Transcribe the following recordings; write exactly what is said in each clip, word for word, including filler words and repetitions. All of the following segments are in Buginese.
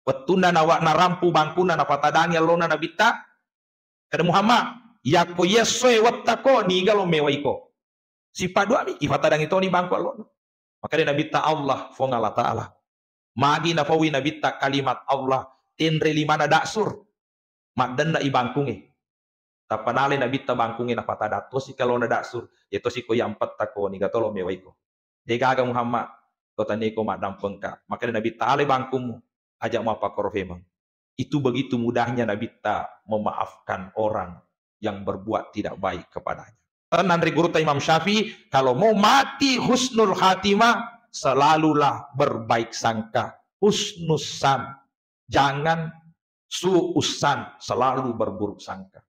Wettunna nawa-, narampu bangkunna napatadangi allona Nabitta, kada Muhammad, yakko yessoe wettako niga lo mewaiko. Sipaduami, ifatadangi toni bangku allona. Makkedai Nabitta, Allah, Fuang Allah Ta'ala. Magi nafaui Nabitta kalimat Allah, tenre limana daksur. Maddenna i bangkunge. Tappa nalai Nabitta bangkunge napatada tosi kalona daksur, ya tosi ko yampetta ko niga tolo mewaiko. Degaga Muhammad, ko taniko maddampengka. Makkedai Nabitta, alai bangkummu, aja mappakkoro femeng. Itu begitu mudahnya Nabitta memaafkan orang yang berbuat tidak baik kepadanya. Tenang ri gurutta Imam Syafi'i, kalau mau mati husnul khatimah, selalulah berbaik sangka. Husnus san. Jangan su'us san, selalu berburuk sangka.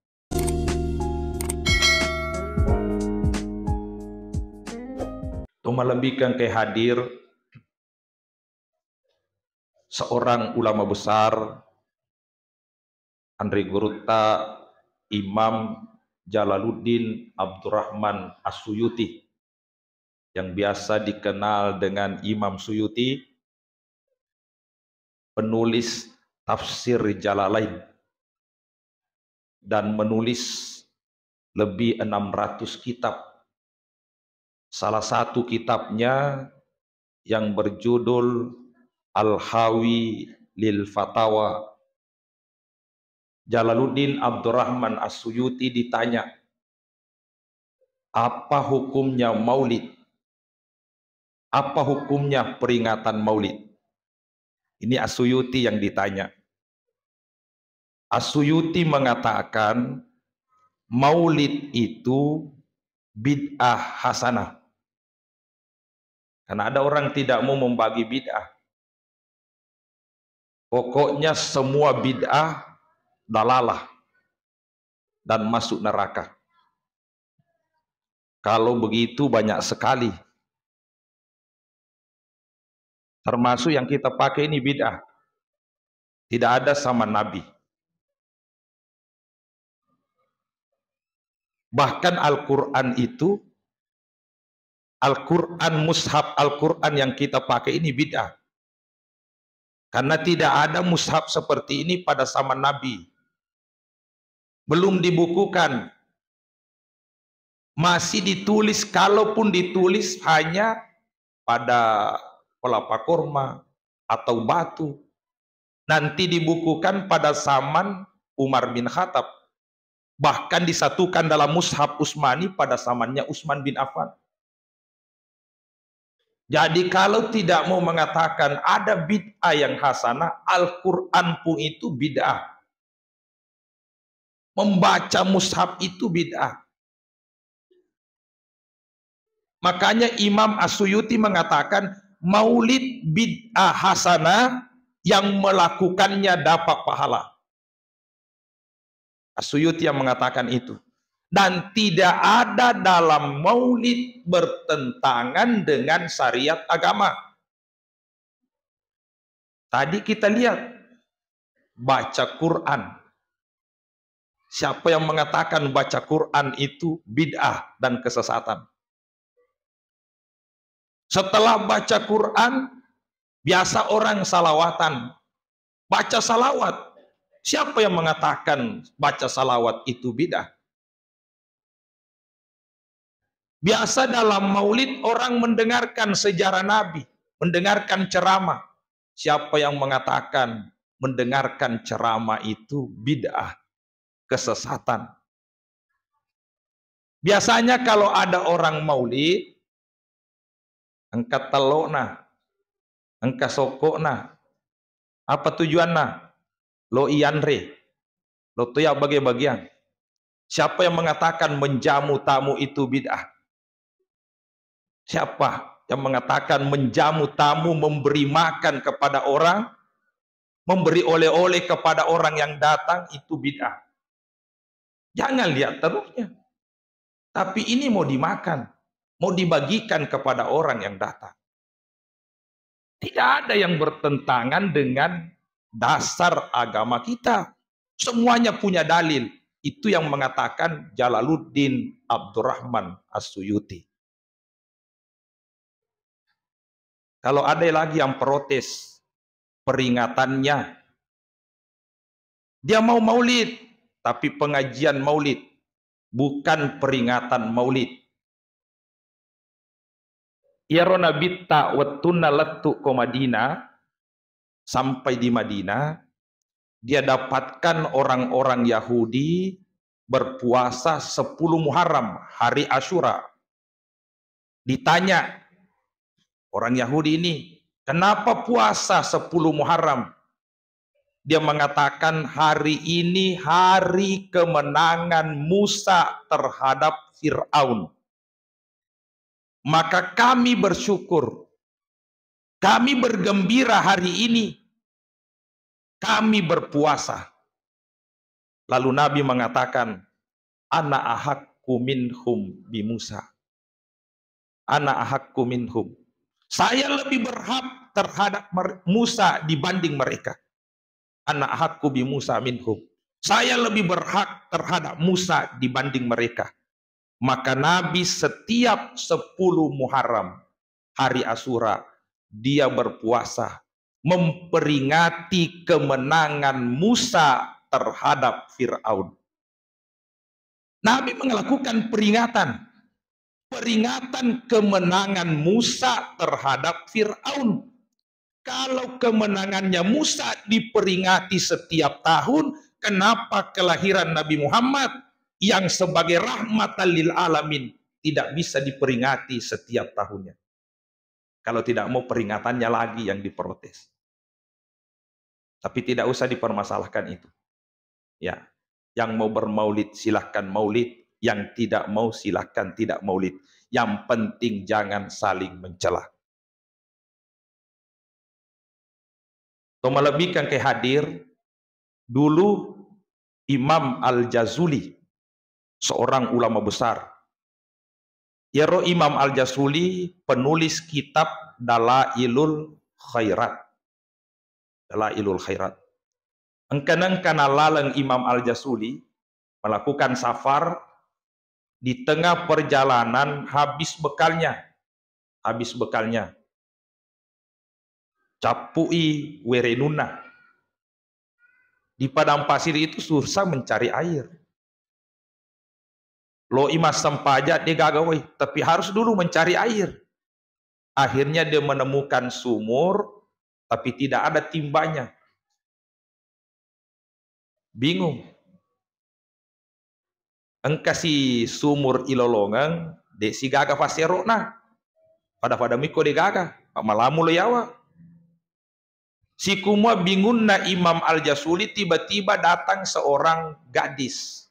Tumalebikeng ke hadir seorang ulama besar, anre gurutta Imam Jalaluddin Abdurrahman As-Suyuti, yang biasa dikenal dengan Imam Suyuti, penulis tafsir Jalalain, dan menulis lebih enam ratus kitab. Salah satu kitabnya yang berjudul Al-Hawi lil Fatawa. Jalaluddin Abdurrahman As-Suyuti ditanya, "Apa hukumnya maulid? Apa hukumnya peringatan maulid?" Ini As-Suyuti yang ditanya. As-Suyuti mengatakan, maulid itu bid'ah hasanah. Karena ada orang tidak mau membagi bid'ah. Pokoknya semua bid'ah dalalah dan masuk neraka. Kalau begitu banyak sekali. Termasuk yang kita pakai ini bid'ah. Tidak ada sama Nabi. Bahkan Al-Quran itu, Al-Quran, mushaf Al-Quran yang kita pakai ini bid'ah. Karena tidak ada mushaf seperti ini pada zaman Nabi. Belum dibukukan. Masih ditulis, kalaupun ditulis hanya pada kelapa korma atau batu. Nanti dibukukan pada zaman Umar bin Khattab. Bahkan disatukan dalam mushaf Utsmani pada zamannya Utsman bin Affan. Jadi, kalau tidak mau mengatakan ada bid'ah yang hasanah, Al-Quran pun itu bid'ah. Membaca mushaf itu bid'ah. Makanya Imam As-Suyuti mengatakan, maulid bid'ah hasanah, yang melakukannya dapat pahala. As-Suyuti yang mengatakan itu. Dan tidak ada dalam maulid bertentangan dengan syariat agama. Tadi kita lihat, baca Quran. Siapa yang mengatakan baca Quran itu bid'ah dan kesesatan? Setelah baca Quran, biasa orang salawatan. Baca salawat. Siapa yang mengatakan baca salawat itu bid'ah? Biasa dalam maulid orang mendengarkan sejarah Nabi, mendengarkan ceramah. Siapa yang mengatakan mendengarkan ceramah itu bid'ah, kesesatan? Biasanya kalau ada orang maulid, engka tello'na, engka sokko'na. Apa tujuanna? Lo iyanre, lo toya bage-bageang. Siapa yang mengatakan menjamu tamu itu bid'ah? Siapa yang mengatakan menjamu tamu, memberi makan kepada orang, memberi oleh-oleh kepada orang yang datang, itu bid'ah? Jangan lihat terusnya. Tapi ini mau dimakan, mau dibagikan kepada orang yang datang. Tidak ada yang bertentangan dengan dasar agama kita. Semuanya punya dalil. Itu yang mengatakan Jalaluddin Abdurrahman As-Suyuti. Kalau ada lagi yang protes, peringatannya Dia mau maulid, tapi pengajian maulid, bukan peringatan maulid. Iyaro Nabitta wettunna lettu ko Madinah, sampai di Madinah, dia dapatkan orang-orang Yahudi berpuasa sepuluh Muharram, hari Asyura. Ditanya orang Yahudi ini, "Kenapa puasa sepuluh Muharram?" Dia mengatakan, "Hari ini hari kemenangan Musa terhadap Firaun. Maka kami bersyukur, kami bergembira hari ini, kami berpuasa." Lalu Nabi mengatakan, "Ana ahaqqu minhum bi Musa. Ana ahaqqu minhum. Saya lebih berhak terhadap mer-, Musa dibanding mereka. Ana ahaqqu bi Musa minhum. Saya lebih berhak terhadap Musa dibanding mereka." Maka Nabi setiap sepuluh Muharram, hari Asyura, dia berpuasa memperingati kemenangan Musa terhadap Firaun. Nabi melakukan peringatan, peringatan kemenangan Musa terhadap Firaun. Kalau kemenangannya Musa diperingati setiap tahun, kenapa kelahiran Nabi Muhammad yang sebagai rahmatan lil alamin tidak bisa diperingati setiap tahunnya? Kalau tidak mau peringatannya lagi yang diprotes. Tapi tidak usah dipermasalahkan itu. Ya, yang mau bermaulid silahkan maulid, yang tidak mau silahkan tidak maulid. Yang penting jangan saling mencela. To malebbiku engkae hadir, dulu Imam Al-Jazuli, seorang ulama besar. Iyaro Imam Al-Jazuli penulis kitab Dalailul Khairat. Dalailul Khairat. Engka-, engka nalaleng Imam Al-Jazuli melakukan safar, di tengah perjalanan habis bekalnya. Habis bekalnya. Cappu'i werenunna. Di padang pasir itu susah mencari air. Lo'i massempajang, de gaga wai, tapi harus dulu mencari air. Akhirnya dia menemukan sumur, tapi tidak ada timbanya. Bingung. Engkasi sumur ilolongeng, de sigaga passerona. Pada-pada miko de gaga, malamu lo yawa. Sikumua bingunna Imam Al-Jazuli, tiba-tiba datang seorang gadis.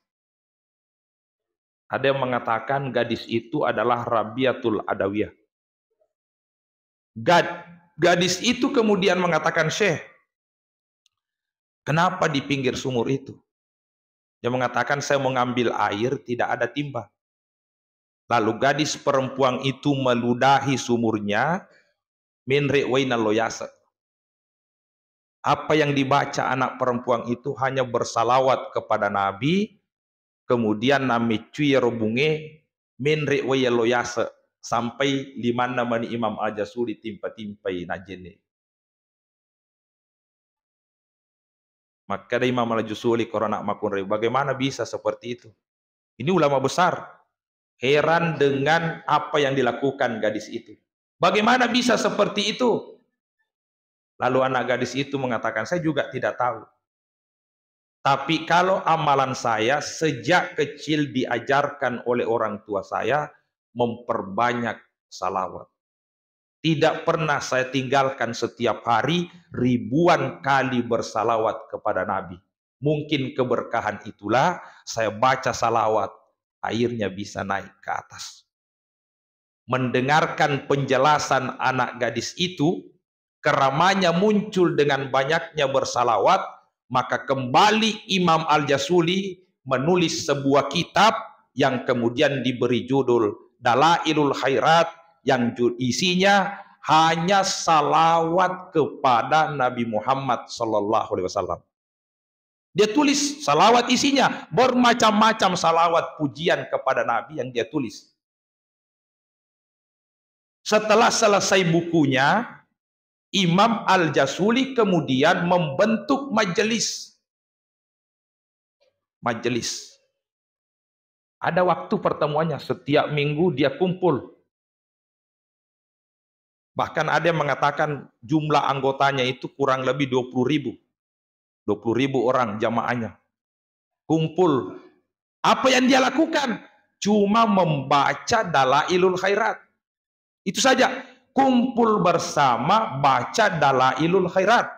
Ada yang mengatakan gadis itu adalah Rabiatul Adawiyah. Gad-, gadis itu kemudian mengatakan, "Syekh, kenapa di pinggir sumur itu?" Dia mengatakan, "Saya mau ngambil air, tidak ada timba." Lalu gadis perempuan itu meludahi sumurnya, menre' waina lo yase'. Apa yang dibaca anak perempuan itu hanya bersalawat kepada Nabi, kemudian nameccui iyaro bunge, menre' wai lo yase', sampai limanna mani Imam Al-Jazuli timpa-timpai najjenne. Makkeda Imam Al-Jazuli, korona makkunrai, "Bagaimana bisa seperti itu?" Ini ulama besar. Heran dengan apa yang dilakukan gadis itu. "Bagaimana bisa seperti itu?" Lalu anak gadis itu mengatakan, "Saya juga tidak tahu. Tapi kalau amalan saya sejak kecil diajarkan oleh orang tua saya memperbanyak salawat. Tidak pernah saya tinggalkan setiap hari ribuan kali bersalawat kepada Nabi. Mungkin keberkahan itulah saya baca salawat, airnya bisa naik ke atas." Mendengarkan penjelasan anak gadis itu, keramanya muncul dengan banyaknya bersalawat, maka kembali Imam Al-Jazuli menulis sebuah kitab yang kemudian diberi judul Dalailul Khairat, yang ju-, isinya hanya salawat kepada Nabi Muhammad sallallahu alaihi wasallam. Dia tulis salawat, isinya bermacam-macam salawat pujian kepada Nabi yang dia tulis. Setelah selesai bukunya, Imam Al-Jazuli kemudian membentuk majelis. majelis. Ada waktu pertemuannya, setiap minggu dia kumpul. Bahkan ada yang mengatakan jumlah anggotanya itu kurang lebih dua puluh ribu. Dua puluh ribu orang jamaahnya. Kumpul. Apa yang dia lakukan? Cuma membaca Dalailul Khairat. Itu saja. Kumpul bersama, baca Dalailul Khairat.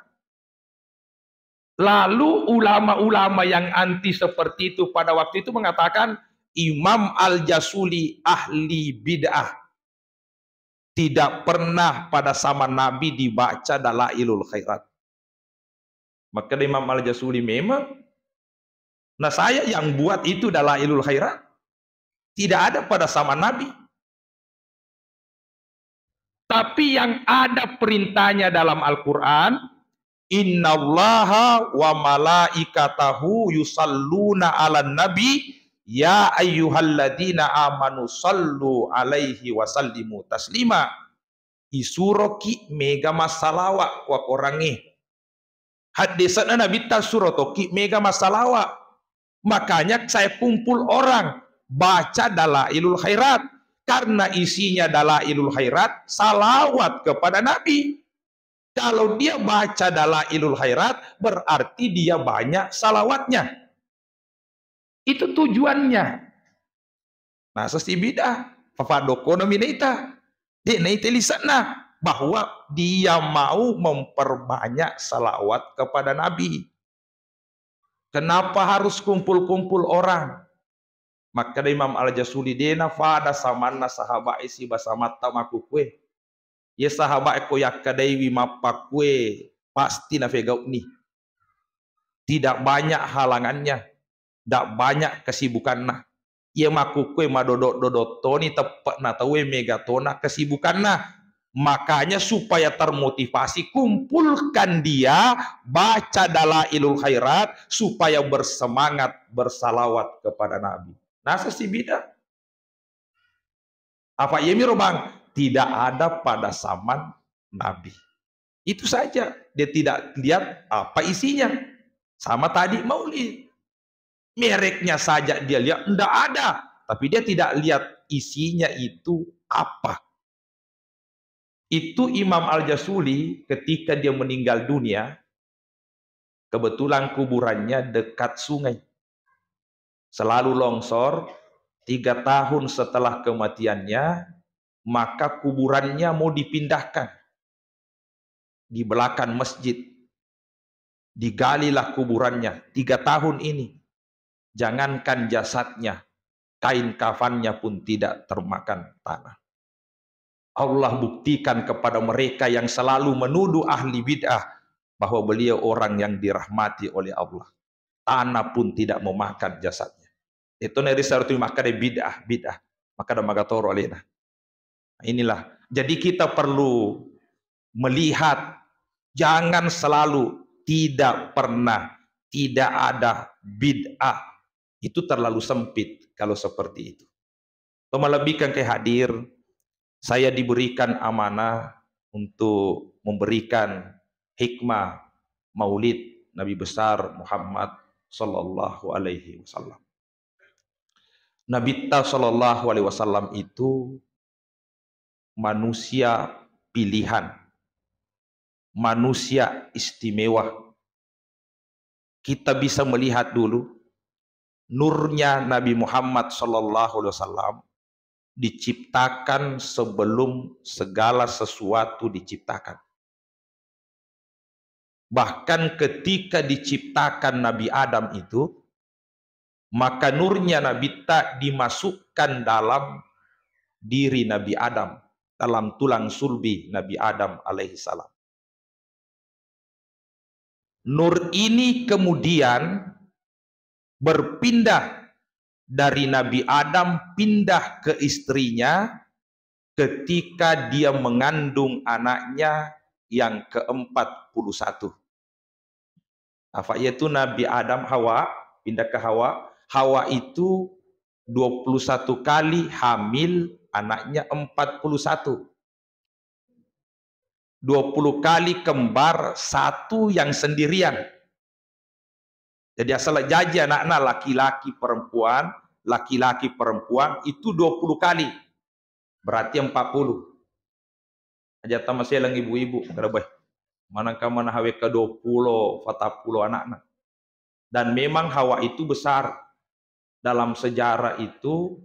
Lalu ulama-ulama yang anti seperti itu pada waktu itu mengatakan Imam Al-Jasuli ahli bid'ah. Tidak pernah pada zaman Nabi dibaca Dalailul Khairat. Maka Imam Al-Jasuli memang, nah, saya yang buat itu Dalailul Khairat. Tidak ada pada zaman Nabi. Tapi yang ada perintahnya dalam Al-Quran, "Innallaha wa malaikatahu yusalluna ala nabi, ya ayyuhalladzina amanu sallu alaihi wa sallimu taslima." Isuroki mega massalawa ko korangnge. Haddese'na Nabitta suro tokki mega massalawa. Makanya saya kumpul orang baca Dalailul Khairat. Karena isinya Dalailul Khairat, salawat kepada Nabi. Kalau dia baca Dalailul Khairat, berarti dia banyak salawatnya. Itu tujuannya. Nah, sesi bid'ah, fafadokono minaita. Dia naita lisanna bahwa dia mau memperbanyak salawat kepada Nabi. Kenapa harus kumpul-kumpul orang? Makkeda Imam Al-Jasuli, dena fada samanna sahabat isi basamatta makkukue. Ye sahabat ko yakkedaiwi mappakue, pasti nafegau'ni. Tidak banyak halangannya, tidak banyak kesibukanna. Iya makkukue madodok-dodok toni teppe'na tauwe mega tona kesibukanna. Makanya supaya termotivasi, kumpulkan dia, baca Dalailul Khairat supaya bersemangat bersalawat kepada Nabi. Nasa si bid'ah. Apa iya miro bang? Tidak ada pada zaman Nabi. Itu saja. Dia tidak lihat apa isinya. Sama tadi maulid. Mereknya saja dia lihat, ndak ada. Tapi dia tidak lihat isinya itu apa. Itu Imam Al-Jasuli ketika dia meninggal dunia, kebetulan kuburannya dekat sungai. Selalu longsor, tiga tahun setelah kematiannya, maka kuburannya mau dipindahkan di belakang masjid. Digalilah kuburannya tiga tahun ini. Jangankan jasadnya, kain kafannya pun tidak termakan tanah. Allah buktikan kepada mereka yang selalu menuduh ahli bid'ah bahwa beliau orang yang dirahmati oleh Allah. Tanah pun tidak memakan jasadnya. Itu nari sartu makkeda bid'ah, bid'ah. Makkeda magatoro alena. Inilah. Jadi kita perlu melihat, jangan selalu tidak pernah, tidak ada bid'ah. Itu terlalu sempit kalau seperti itu. Pemalebbikan ke hadir, saya diberikan amanah untuk memberikan hikmah maulid Nabi besar Muhammad sallallahu alaihi wasallam. Nabitta sallallahu alaihi wasallam itu manusia pilihan, manusia istimewa. Kita bisa melihat dulu nurnya Nabi Muhammad sallallahu alaihi wasallam diciptakan sebelum segala sesuatu diciptakan. Bahkan ketika diciptakan Nabi Adam itu, maka nurnya Nabitta dimasukkan dalam diri Nabi Adam, dalam tulang sulbi Nabi Adam alaihi salam. Nur ini kemudian berpindah dari Nabi Adam pindah ke istrinya ketika dia mengandung anaknya yang keempat puluh satu. Apa yaitu Nabi Adam Hawa, pindah ke Hawa. Hawa itu dua puluh satu kali hamil anaknya empat puluh satu. Dua puluh kali kembar satu yang sendirian. Jadi asal jaji anakna laki-laki perempuan, laki-laki perempuan itu dua puluh kali. Berarti empat puluh. Aja tamaseleng ibu-ibu, kada bae. Manangka mana Hawa ke dua puluh, empat puluh anakna. Dan memang Hawa itu besar. Dalam sejarah itu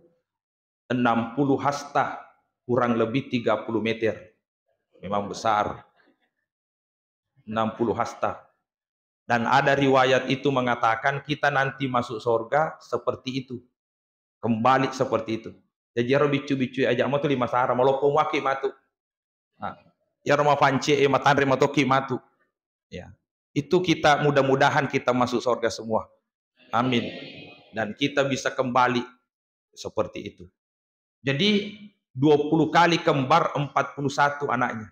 enam puluh hasta, kurang lebih tiga puluh meter. Memang besar. Enam puluh hasta. Dan ada riwayat itu mengatakan kita nanti masuk surga seperti itu. Kembali seperti itu. Jadi ero biccu-biccu aja mau tu lima sara, maloppo muaki matu. Nah, ero mapance e matanre matoki matu. Ya. Itu kita, mudah-mudahan kita masuk surga semua. Amin. Dan kita bisa kembali seperti itu. Jadi dua puluh kali kembar empat puluh satu anaknya.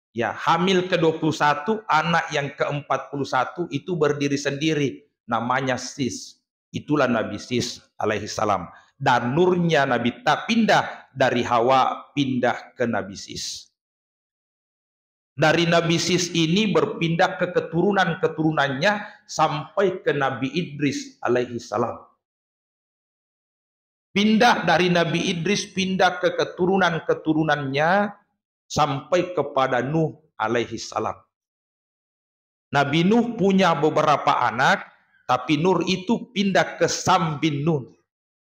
Ya, hamil ke dua puluh satu, anak yang ke empat puluh satu itu berdiri sendiri, namanya Sis. Itulah Nabi Sis alaihi salam. Dan nurnya Nabi Ta pindah dari Hawa, pindah ke Nabi Sis. Dari Nabi Sis ini berpindah ke keturunan-keturunannya sampai ke Nabi Idris alaihi salam. Pindah dari Nabi Idris, pindah ke keturunan-keturunannya sampai kepada Nuh alaihi salam. Nabi Nuh punya beberapa anak, tapi nur itu pindah ke Sam bin Nun.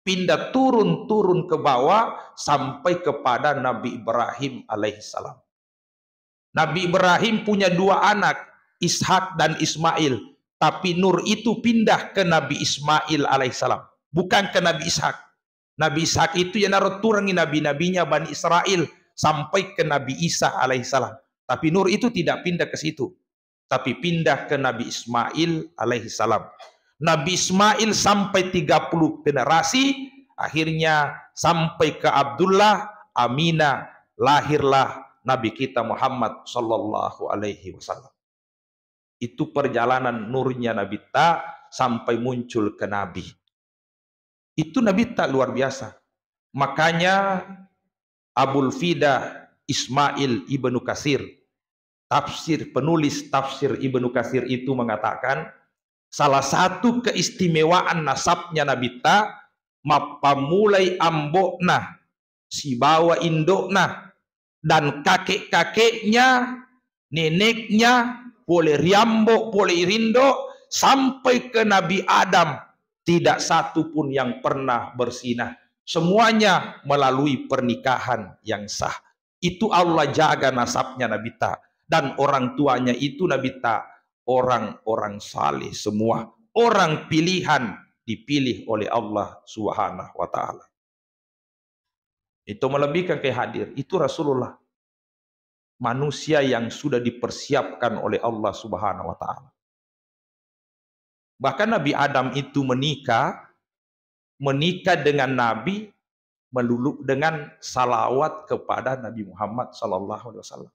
Pindah turun-turun ke bawah sampai kepada Nabi Ibrahim alaihi salam. Nabi Ibrahim punya dua anak, Ishak dan Ismail. Tapi nur itu pindah ke Nabi Ismail alaihissalam, bukan ke Nabi Ishak. Nabi Ishak itu yang naruturangi nabi-nabinya Bani Israel sampai ke Nabi Isa alaihissalam. Tapi nur itu tidak pindah ke situ, tapi pindah ke Nabi Ismail alaihissalam. Nabi Ismail sampai tiga puluh generasi, akhirnya sampai ke Abdullah, Aminah, lahirlah Nabi kita Muhammad sallallahu alaihi wasallam. Itu perjalanan nurnya Nabi ta sampai muncul ke Nabi. Itu Nabi ta luar biasa. Makanya Abul Fida Ismail Ibnu Kasir, tafsir, penulis tafsir Ibnu Kasir itu mengatakan, salah satu keistimewaan nasabnya Nabi ta, mappamulai ambo'na sibawa indo'na dan kakek-kakeknya, neneknya, pole riambo, pole irindo, sampai ke Nabi Adam, tidak satu pun yang pernah bersinah. Semuanya melalui pernikahan yang sah. Itu Allah jaga nasabnya Nabi ta. Dan orang tuanya itu Nabi ta orang-orang saleh semua. Orang pilihan dipilih oleh Allah Subhanahu wa Ta'ala. Itu melebihkan ke hadir. Itu Rasulullah. Manusia yang sudah dipersiapkan oleh Allah Subhanahu wa Ta'ala. Bahkan Nabi Adam itu menikah, menikah dengan Nabi melulu dengan salawat kepada Nabi Muhammad sallallahu alaihi wasallam.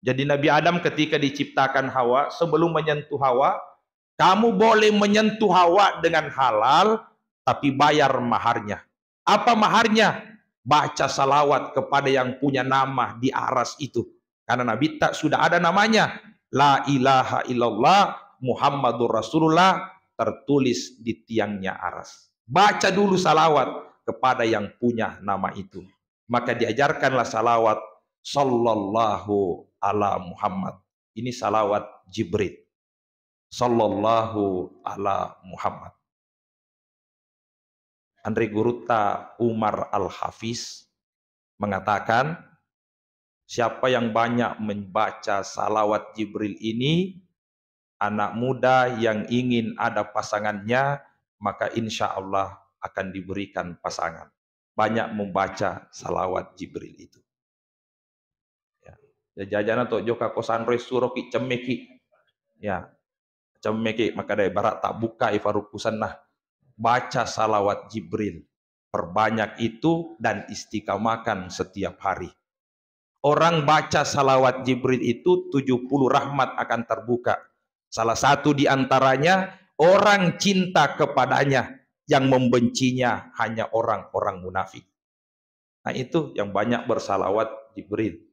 Jadi Nabi Adam ketika diciptakan Hawa, sebelum menyentuh Hawa, kamu boleh menyentuh Hawa dengan halal, tapi bayar maharnya. Apa maharnya? Baca salawat kepada yang punya nama di aras itu. Karena Nabi ta sudah ada namanya. La ilaha illallah Muhammadur Rasulullah tertulis di tiangnya aras. Baca dulu salawat kepada yang punya nama itu. Maka diajarkanlah salawat sallallahu ala Muhammad. Ini salawat Jibril. Sallallahu ala Muhammad. Anre gurutta Umar Al-Hafiz mengatakan, siapa yang banyak membaca salawat Jibril ini, anak muda yang ingin ada pasangannya, maka insya Allah akan diberikan pasangan. Banyak membaca salawat Jibril itu. Ya. Ya, jajana to, joka ko sanroi suroki cemmeki. Ya. Cemmeki, maka dai barak tak bukai farukusanna. Baca salawat Jibril. Perbanyak itu dan istiqamakan setiap hari. Orang baca salawat Jibril itu tujuh puluh rahmat akan terbuka. Salah satu di antaranya orang cinta kepadanya, yang membencinya hanya orang-orang munafik. Nah, itu yang banyak bersalawat Jibril.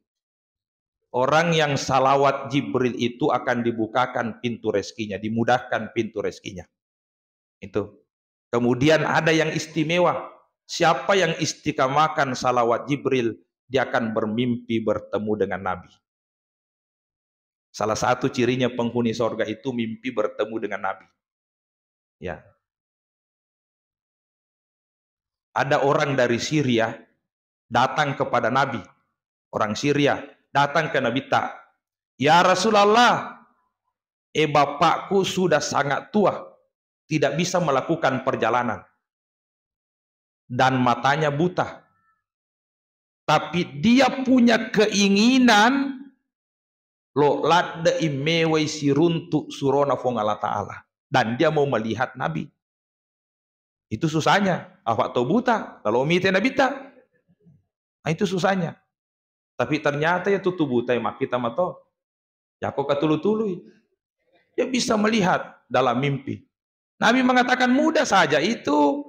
Orang yang salawat Jibril itu akan dibukakan pintu rezekinya, dimudahkan pintu rezekinya. Itu. Kemudian ada yang istimewa. Siapa yang istiqamahkan salawat Jibril, dia akan bermimpi bertemu dengan Nabi. Salah satu cirinya penghuni sorga itu mimpi bertemu dengan Nabi. Ya. Ada orang dari Syria datang kepada Nabi. Orang Syria datang ke Nabi ta, "Ya Rasulullah, eh, bapakku sudah sangat tua, tidak bisa melakukan perjalanan. Dan matanya buta. Tapi dia punya keinginan lo ladde'i mewai siruntu surona Fuang Allah Ta'ala. Dan dia mau melihat Nabi." Itu susahnya. Apa to buta? Lalu mite Nabi ta. Nah, itu susahnya. Tapi ternyata ya tutu buta ya makkita mato. Yako katulu-tului. Dia bisa melihat dalam mimpi. Nabi mengatakan, "Mudah saja itu.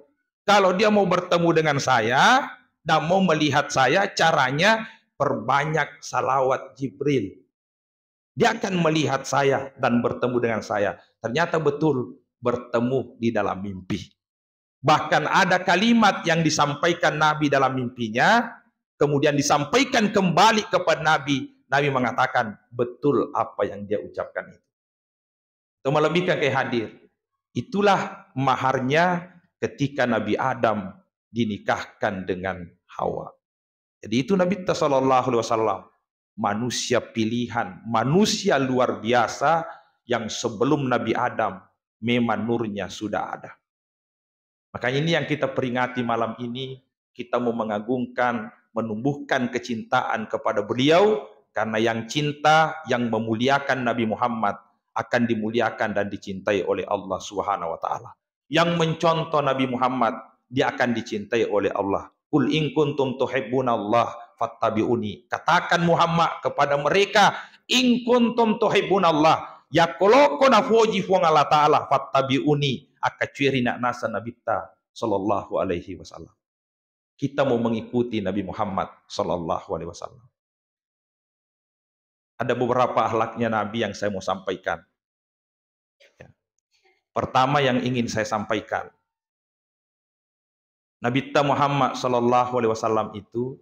Kalau dia mau bertemu dengan saya dan mau melihat saya, caranya perbanyak salawat Jibril. Dia akan melihat saya dan bertemu dengan saya." Ternyata betul bertemu di dalam mimpi. Bahkan ada kalimat yang disampaikan Nabi dalam mimpinya, kemudian disampaikan kembali kepada Nabi. Nabi mengatakan, "Betul apa yang dia ucapkan itu." Itu malebbikan ke hadir. Itulah maharnya ketika Nabi Adam dinikahkan dengan Hawa. Jadi itu Nabi ta sallallahu alaihi wasallam, manusia pilihan, manusia luar biasa yang sebelum Nabi Adam memang nurnya sudah ada. Makanya ini yang kita peringati malam ini, kita mau mengagungkan, menumbuhkan kecintaan kepada beliau, karena yang cinta, yang memuliakan Nabi Muhammad akan dimuliakan dan dicintai oleh Allah Subhanahu wa Ta'ala. Yang mencontoh Nabi Muhammad, dia akan dicintai oleh Allah. "Qul in kuntum tuhibbunallah fattabi'uni." Katakan Muhammad kepada mereka, "In kuntum tuhibbunallah." Yakko loko nafoji Fuang Allah Ta'ala, "Fattabi'uni." Akkacueri na nasa Nabitta sallallahu alaihi wasallam. Kita mau mengikuti Nabi Muhammad sallallahu alaihi wasallam. Ada beberapa akhlaknya Nabi yang saya mau sampaikan. Ya. Pertama yang ingin saya sampaikan, Nabitta Muhammad sallallahu alaihi wasallam itu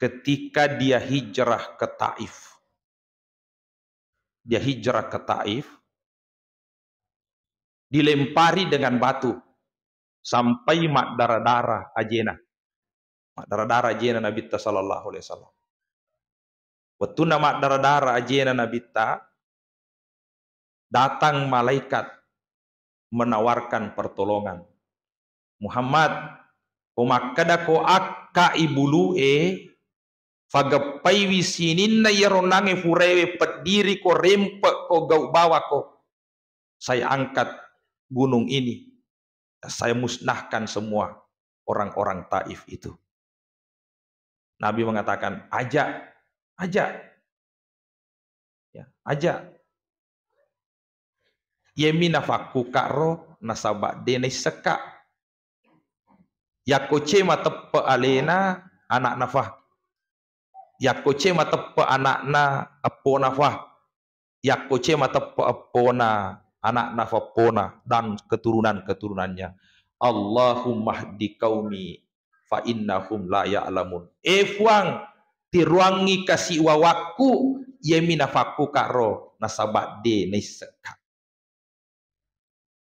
ketika dia hijrah ke Taif, dia hijrah ke Taif, dilempari dengan batu sampai maddara-dara ajena. Maddara-dara ajena Nabitta sallallahu alaihi wasallam. Wettunna maddara-dara ajena Nabitta, datang malaikat menawarkan pertolongan. "Muhammad, ko makkeda ko akka ibulu'e, fageppaiwi sininna iyaro nange furaewe, peddiri ko, rempe ko, gau bawako. Saya angkat gunung ini, saya musnahkan semua orang-orang Taif itu." Nabi mengatakan, "Aja, aja. Ya, aja. Yemi nafakku ka'ro nasaba de naissekka. Yakko ce mateppe alena anakna fa. Yakko ce mateppe anakna eppona fa. Yakko ce mateppe eppona anakna fa eppona dan keturunan-keturunannya. Allahumma hdi qaumi fa innahum la ya'lamun." Eh Fuang, tiruangngi kasi wawakku, yemi nafakku ka'ro nasaba de naissekka.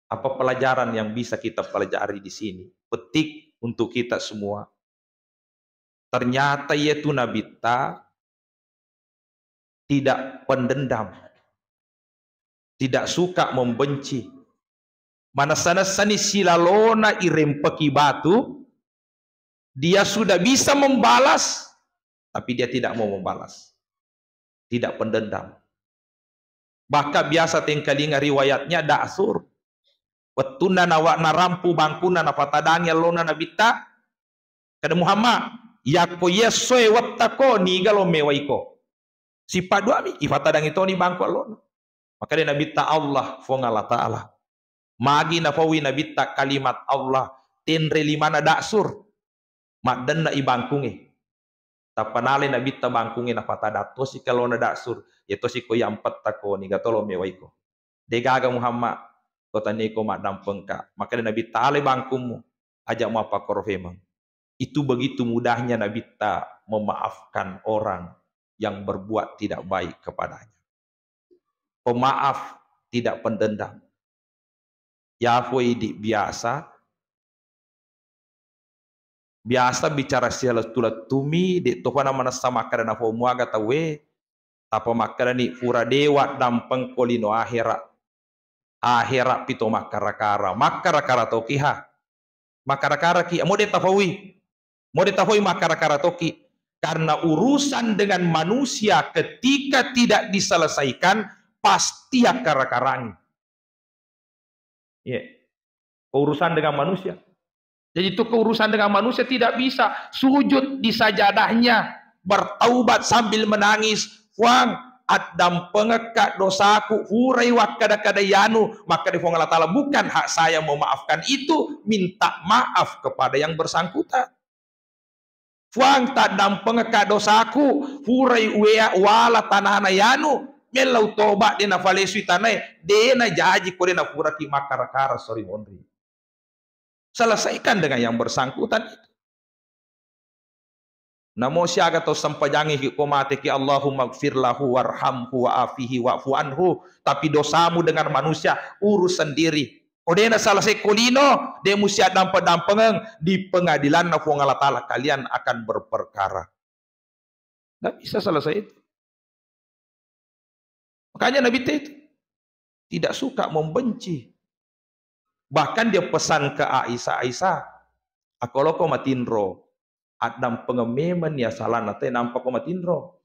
Apa pelajaran yang bisa kita pelajari di sini? Petik untuk kita semua. Ternyata yaitu Nabitta tidak pendendam, tidak suka membenci. Manessa-nessani silalona irempeki batu, dia sudah bisa membalas, tapi dia tidak mau membalas. Tidak pendendam. Bahkan biasa tengkalinga riwayatnya Da'sur. Wettunna nawa-, narampu bangkunna napatadangi allona Nabitta, kada Muhammad, yakko yessoe wettako niga lo mewaiko. Sipa duami, ifatadangi toni bangku allona. Makkedai Nabitta, "Allah, Fuang Allah Ta'ala." Magi nafaui Nabitta kalimat Allah, tenre limana Da'sur. Maddenna i bangkungnge. Tappa nalai Nabitta bangkungnge, napatada tosi kalona daksur, ya tosi ko yampetta ko niga tolo mewaiko. Degaga Muhammad, ko taniko maddampengka. Makkeda Nabitta, alai bangkummu, aja muappakkoro femeng. Itu begitu mudahnya Nabitta memaafkan orang yang berbuat tidak baik kepadanya. Pemaaf, tidak pendendam. Yafoi di biasa, biasa bicara silettu-lettumi, de topa namanessa makkeda nafau muaga tauwe, tappa makkedani pura dewa dampengko lino ahera. Ahera pito makkara-kara, makkara-kara toki ha. Makkara-karaki, mo de tafaui. Mo de tafaui makkara-kara toki. Karena urusan dengan manusia ketika tidak diselesaikan, pasti akkara-karangi. Iya. Keurusan dengan manusia. Jadi itu keurusan dengan manusia tidak bisa. Sujud di sajadahnya, bertaubat sambil menangis. Fuang, addampengekka dosaku, furai wakkada-kada yanu. Makkeda Fuang Allah Ta'ala, bukan hak saya memaafkan itu, minta maaf kepada yang bersangkutan. Fuang, taddampengekka dosaku, furai uwea-, wala tanana yanu, mellau toba, de nafalesui tanae, de najaji ko de nafuraki makkara-kara sori monri. Selesaikan dengan yang bersangkutan itu. Namo siaga tau sempajangi ki ko mateki, Allahumma gfir lahu warhamhu wa afihi wa'fu anhu. Tapi dosamu dengan manusia, urus sendiri. Ko de nasalah sekko lino, de musia dampe-dampengeng di pengadilanna Fuang Allah Ta'ala, kalian akan berperkara. Nggak bisa selesai itu. Makanya Nabi itu tidak suka, membenci. Bahkan dia pesan ke Aisyah, "Aisyah, akkoloko matinro, addampengeng memeng ya salana te, nampako matinro."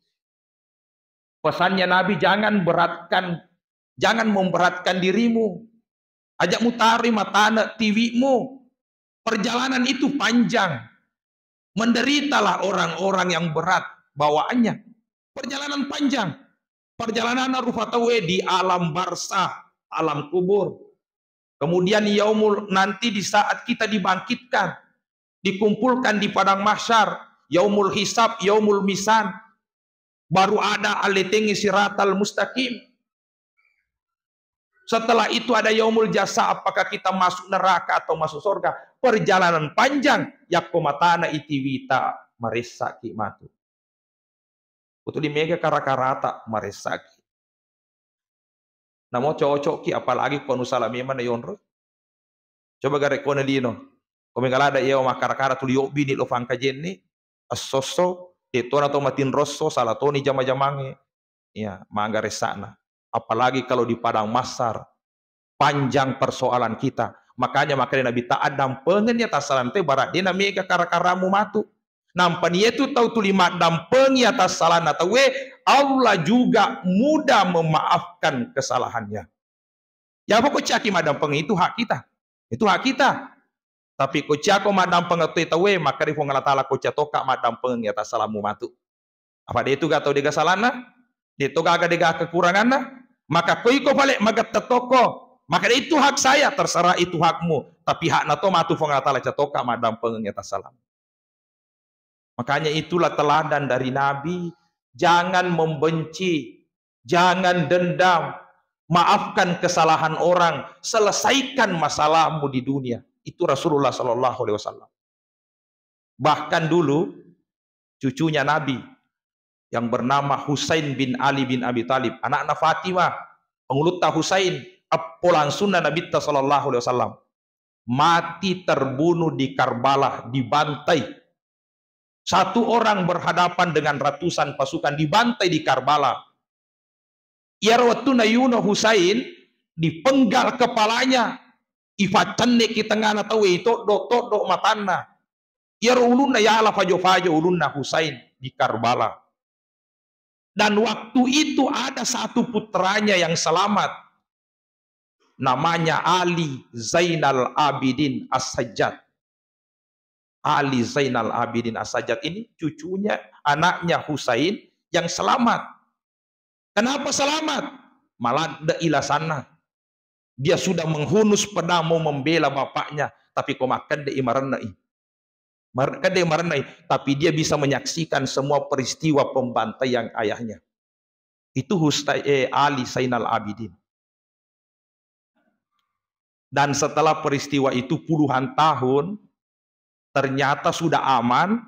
Pesannya Nabi, jangan beratkan, jangan memberatkan dirimu. Aja mutaroi matane tiwimu. Perjalanan itu panjang. Menderitalah orang-orang yang berat bawaannya. Perjalanan panjang. Perjalanan rupa tauwe di alam barzah, alam kubur. Kemudian yaumul, nanti di saat kita dibangkitkan, dikumpulkan di padang mahsyar, yaumul hisab, yaumul misan, baru ada aletengi siratal mustaqim. Setelah itu ada yaumul jasa, apakah kita masuk neraka atau masuk surga? Perjalanan panjang, yakko matana itiwita maressaki matu. Ko tuli mega kara-karata maressaki. Namo cocokki, apalagi ko anu sala memang na yonro. Coba gare kone lino. Ko mega lada iya makkara-kara tuli yobbini lo fangkajenni, esso-esso, de tona to matinrosso, sala toni jama-jamange. Iya, maga ressana. Apalagi kalau di padang mahsyar, panjang persoalan kita. Makanya, makanya Nabi ta, addampengeng ya tassalante, bara de na mega kara-karamu matu. Nampa ni yetu tau tuli maddampengi atas salana tauwe, Allah juga mudah memaafkan kesalahannya. Ya, pokok caki maddampeng itu hak kita. Itu hak kita. Tapi ko ciako maddampeng tu tauwe, maka di Fuang Allah Ta'ala ko cia toka maddampeng ya tasalamu matu. Apa de itu ga tau dega salana? De to gaga dega kekuranganna? Maka ko iko pale magetta toko, maka de itu hak saya, terserah itu hakmu. Tapi hak na to matu Fuang Allah Ta'ala cia toka maddampeng ya tasalamu. Makanya itulah teladan dari Nabi, jangan membenci, jangan dendam, maafkan kesalahan orang, selesaikan masalahmu di dunia. Itu Rasulullah Shallallahu Alaihi Wasallam. Bahkan dulu cucunya Nabi yang bernama Husain bin Ali bin Abi Thalib, anakna Fatimah, pengulutta Husain, eppo langsunna Nabitta Shallallahu Alaihi Wasallam. Mati terbunuh di Karbala, dibantai. Satu orang berhadapan dengan ratusan pasukan, dibantai di Karbala. Iyaro wettu nayuno Husain, dipenggal kepalanya, ifaccenneki tengngana tauwe, itoddo-toddo matanna. Iyaro ulunna yala fajo-fajo ulunna Husain di Karbala. Dan waktu itu ada satu putranya yang selamat. Namanya Ali Zainal Abidin As-Sajjad. Ali Zainal Abidin As-Sajjad ini cucunya, anaknya Husain yang selamat. Kenapa selamat? Maladde ilasanna. Dia sudah menghunus pedang mau membela bapaknya, tapi ko makkende i marenne'i. Mar-, kan dia marennai, tapi dia bisa menyaksikan semua peristiwa pembantaian ayahnya. Itu Husta-, eh, Ali Zainal Abidin. Dan setelah peristiwa itu puluhan tahun, ternyata sudah aman,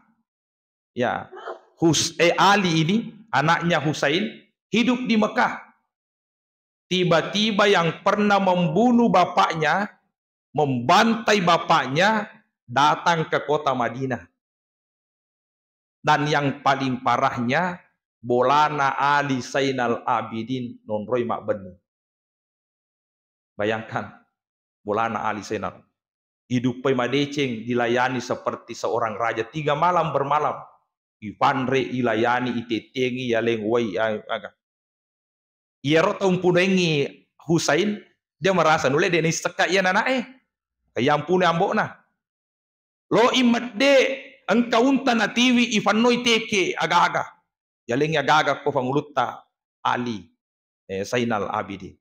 ya, Hus-, eh, Ali ini, anaknya Husain, hidup di Mekah. Tiba-tiba yang pernah membunuh bapaknya, membantai bapaknya, datang ke kota Madinah. Dan yang paling parahnya, bolana Ali Zainal Abidin nonroi mabbenni. Bayangkan, bolana Ali Zainal. Iduppai madeceng, dilayani seperti seorang raja, tiga malam bermalam. Ipanre, ilayani, itetengi, yaleng wai, a-, aga. Iyaro tau mpunoengngi Husain, dia merasa nulle de' naissekka iya nanae. Iya mpunu ambo'na. Lo i medde, engka unta natiwi, ifannoi teke aga-aga. Yalengngi aga-aga ko fangulutta Ali, eh, Zainal Abidin.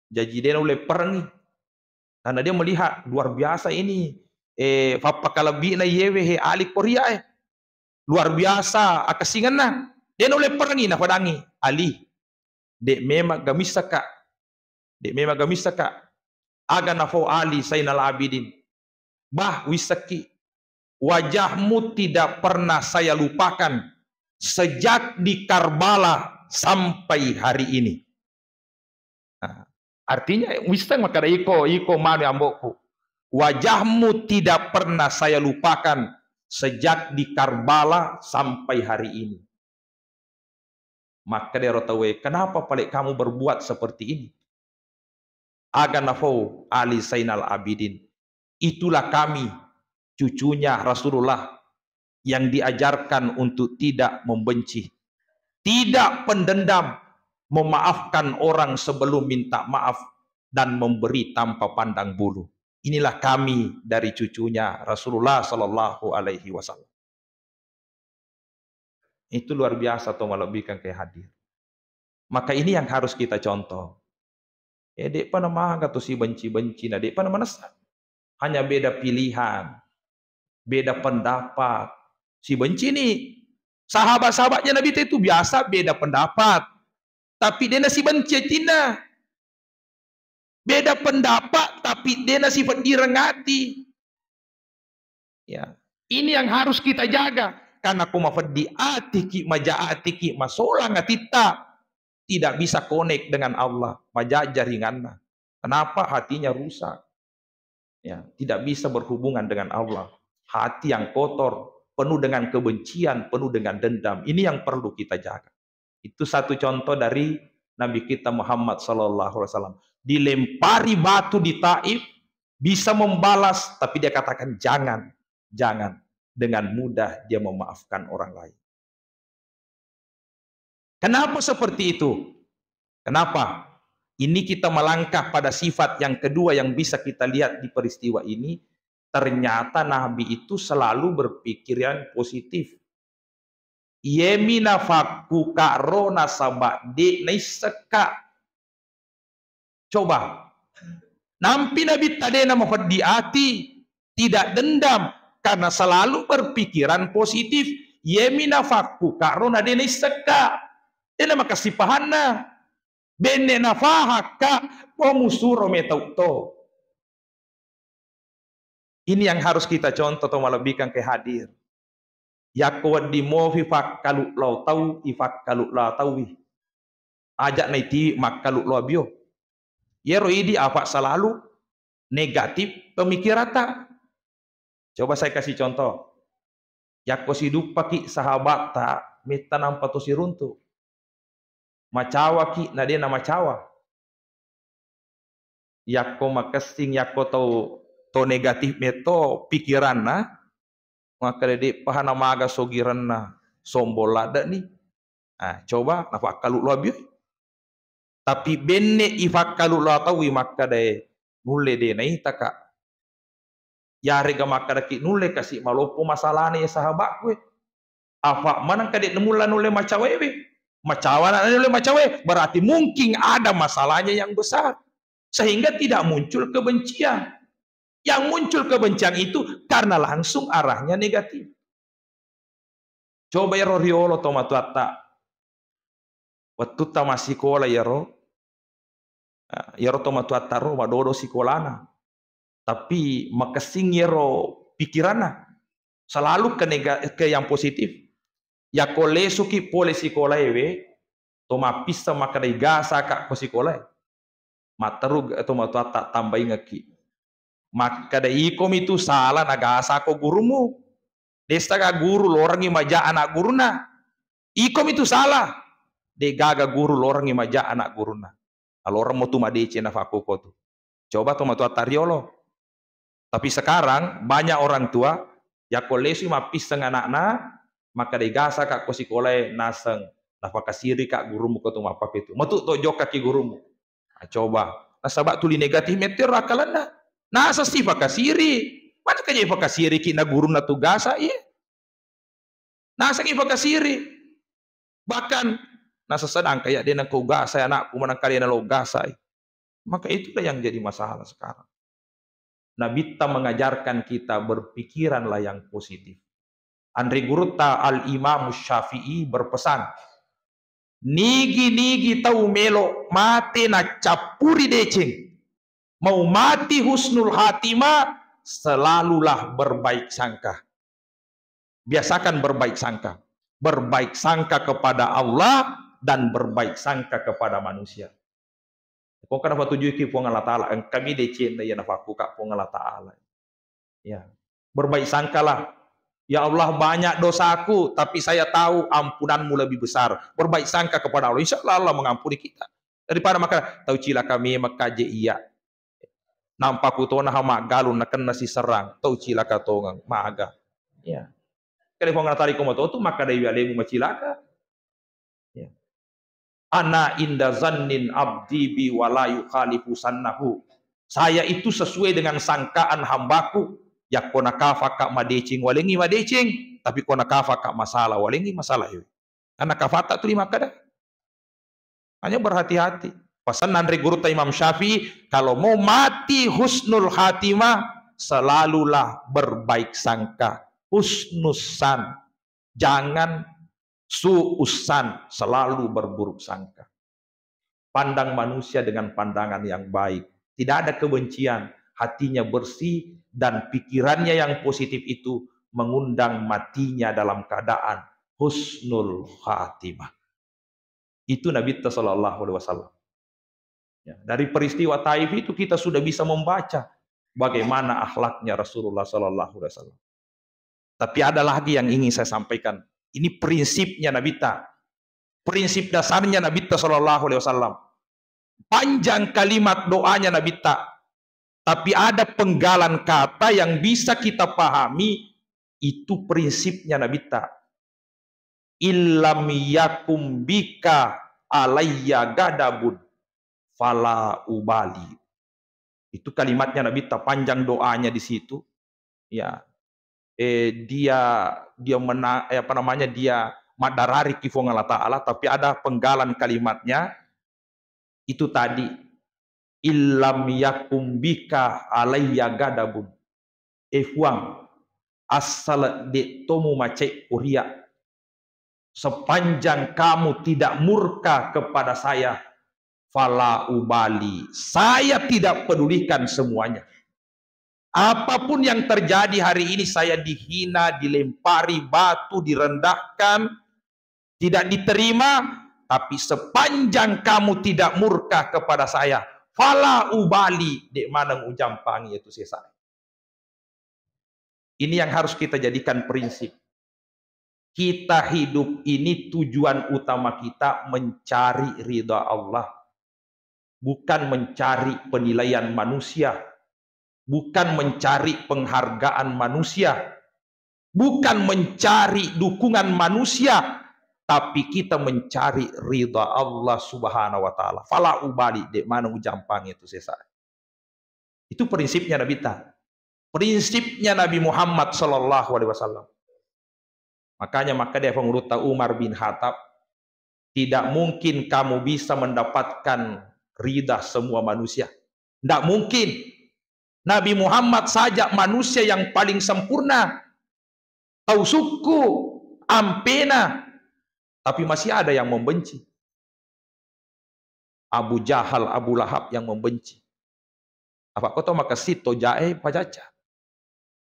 Jaji de' naulle perengngi. Karena dia melihat luar biasa ini, eh, fappakalebbi'na iyewe he Ali Korea, eh. Luar biasa akessingenna. De' naulle perengngi, nafadangngi, Ali, de' memang gamissaka. De' memang gamissaka. Aga nafau Ali Zainal Abidin. Bah, wissakki. Wajahmu tidak pernah saya lupakan sejak di Karbala sampai hari ini. Nah, artinya, wisseng makkeda iko, iko manu ambo'ku. Wajahmu tidak pernah saya lupakan sejak di Karbala sampai hari ini. Makkeda ero tauwe, "Kenapa pale kamu berbuat seperti ini?" Aga nafau Ali Zainal Abidin, "Itulah kami, cucunya Rasulullah, yang diajarkan untuk tidak membenci, tidak pendendam, memaafkan orang sebelum minta maaf, dan memberi tanpa pandang bulu. Inilah kami dari cucunya Rasulullah sallallahu alaihi wasallam." Itu luar biasa, to, malebbikan ke hadir. Maka ini yang harus kita contoh. Eh, de'pa namaga to sibenci-benci, na de'pa namanessa. Hanya beda pilihan, beda pendapat. Sibenci ni. Sahabat-sahabatnya Nabi itu biasa beda pendapat. Tapi de' nasibenci atinna. Beda pendapat, tapi de' nasifeddireng ati. Ya, ini yang harus kita jaga. Karena ko mafeddi atiki, maja atiki, masolang atitta, tidak bisa connect dengan Allah, maja jaringanna. Kenapa? Hatinya rusak. Ya, tidak bisa berhubungan dengan Allah. Hati yang kotor, penuh dengan kebencian, penuh dengan dendam. Ini yang perlu kita jaga. Itu satu contoh dari Nabi kita Muhammad sallallahu alaihi wasallam. Dilempari batu di Taif, bisa membalas, tapi dia katakan, "Jangan, jangan." Dengan mudah dia memaafkan orang lain. Kenapa seperti itu? Kenapa? Ini kita melangkah pada sifat yang kedua yang bisa kita lihat di peristiwa ini. Ternyata Nabi itu selalu berpikiran positif. Iyemi nafakku ka'ro nasaba de' naissekka. Coba. Nampi Nabitta de' namafeddi ati, tidak dendam, karena selalu berpikiran positif. Iyemi nafakku ka'ro na de' naissekka. De' namakasipahanna. Benne nafahakka, mo musuro metau to. Ini yang harus kita contoh, to, malebbikan ke hadir. Yakko wedding mofi fakkalu'lau tau, ifakkalu'lau tauwi. Aja' naitiwi makkalu'lau abio. Iyaro idi apa selalu negatif pemikirata. Coba saya kasih contoh. Yakko siduppaki sahabatta, metta nampa to siruntu. Macawaki na de' namacawa. Yakko makessing, yakko tau, tau negatif metto pikiranna, makkeda, "De'paha namaga sogirenna, sombong ladde'ni." Ah, coba nafakkalu'lau abio. Tapi benne ifakkalu'lau tauwi makkedae, "Nulle de' naitaka." Yarega makkedaki, "Nulle kasi' maloppo masalana ya sahabakku e. Afa maneng kade' namulla nulle macawewe. Macawa na nulle macawe, berarti mungkin ada masalahnya yang besar. Sehingga tidak muncul kebencian." Yang muncul kebencian itu karena langsung arahnya negatif. Coba ero riolo tomatoatta, wettutta massikola iyaro, ah, iyaro tomatoatta ro madodo sikolana, tapi makessing iyaro pikiranna, selalu ke nega-, ke yang positif. Yakko lesuki pole sikolaewe, to mappisseng makkeda, "Igasaka ko sikolae." Matteru tomatoatta tambaingekki. Makkeda, "Ikomi tu sala nagasako gurumu. Dessaga guru lorengngi maja anak guruna. Ikomi tu sala. Degaga guru lorengngi maja anak guruna. Aloremmo tu madeceng nafakkuko tu." Coba tomatoatta riolo. Tapi sekarang banyak orang tua, yakko lesui mappisseng anakna, makkeda, "Igasaka ko sikolae naseng, nafakasirika gurumu ko tu mappapetu. Matu to jokkaki gurumu." Ah, coba. Nasaba tuli negatif mettero akkalenna. Naseng si fakasiri. Mana kaja fakasiriki na gurunna tu gasa, iye? Nasengngi fakasiri. Bahkan, naseng sedangka ya, de nengka ugasai anakku, manengka de nalo ugasai. Maka itulah yang jadi masalah sekarang. Nabitta mengajarkan kita berpikiranlah yang positif. Anre gurutta Al-Imam Syafi'i berpesan, "Nigi-nigi tau melo mate naccappuri deceng, mau mati husnul khatimah, selalulah berbaik sangka." Biasakan berbaik sangka. Berbaik sangka kepada Allah dan berbaik sangka kepada manusia. Ko kana fatujuiki Puang Allah Ta'ala, engkami decenna iya nafakkuka Puang Allah Ta'ala. Ya. Berbaik sangkalah. "Ya Allah, banyak dosaku, tapi saya tahu ampunanmu lebih besar." Berbaik sangka kepada Allah. Insya Allah, Allah mengampuni kita. Daripada maka tau cilaka memang kaje iya. Nampa kutona ha maggalung nakenna siserrang, tau cilaka tongeng, maga. Ya. Kali Puang Allah Ta'ala ko matotu, maka dai alemu macilaka. Ya. "Ana inda zannin abdi bi wa la yukhalifu sannahu." Saya itu sesuai dengan sangkaan hambaku. Yakko nakafaka madeceng, walengngi madeceng, tapi ko nakafaka masalah, walengngi masalah. Karena kafata tuli makkeda. Hanya berhati-hati. Pesan anre gurutta Imam Syafi'i, kalau mau mati husnul khatimah, selalulah berbaik sangka. Husnuzan. Jangan suuzan, selalu berburuk sangka. Pandang manusia dengan pandangan yang baik. Tidak ada kebencian, hatinya bersih, dan pikirannya yang positif itu mengundang matinya dalam keadaan husnul khatimah. Itu Nabitta sallallahu alaihi wasallam. Ya, dari peristiwa Taif itu kita sudah bisa membaca bagaimana akhlaknya Rasulullah sallallahu alaihi wasallam. Tapi ada lagi yang ingin saya sampaikan. Ini prinsipnya Nabitta. Prinsip dasarnya Nabitta sallallahu alaihi wasallam. Panjang kalimat doanya Nabitta. Tapi ada penggalan kata yang bisa kita pahami, itu prinsipnya Nabitta. "Illam yakum bika alayya gadabun, fala ubali." Itu kalimatnya Nabitta, panjang doanya di situ. Ya. Eh, dia, dia mena-, eh, apa namanya, dia maddarariki Fuang Allah Ta'ala, tapi ada penggalan kalimatnya, itu tadi, "Illam yakum bika alayya gadabun." Eh Fuang, asal de' to mumacai kuria, sepanjang kamu tidak murka kepada saya, fala ubali, saya tidak pedulikan semuanya. Apapun yang terjadi hari ini, saya dihina, dilempari batu, direndahkan, tidak diterima, tapi sepanjang kamu tidak murka kepada saya, fala ubali, de' maneng ujampangi itu sesa. Ini yang harus kita jadikan prinsip. Kita hidup ini tujuan utama kita mencari ridha Allah, bukan mencari penilaian manusia, bukan mencari penghargaan manusia, bukan mencari dukungan manusia, tapi kita mencari ridha Allah Subhanahu wa Ta'ala. Fala ubali, de' maneng ujampangi itu sesa. Itu prinsipnya Nabitta. Prinsipnya Nabi Muhammad sallallahu alaihi wasallam. Makanya, maka dia pengurutta Umar bin Khattab, "Tidak mungkin kamu bisa mendapatkan ridha semua manusia. Tidak mungkin. Nabi Muhammad saja manusia yang paling sempurna. Tau sukku, ampena, tapi masih ada yang membenci. Abu Jahal, Abu Lahab yang membenci. Apa kau tahu maka sito jae pajaja.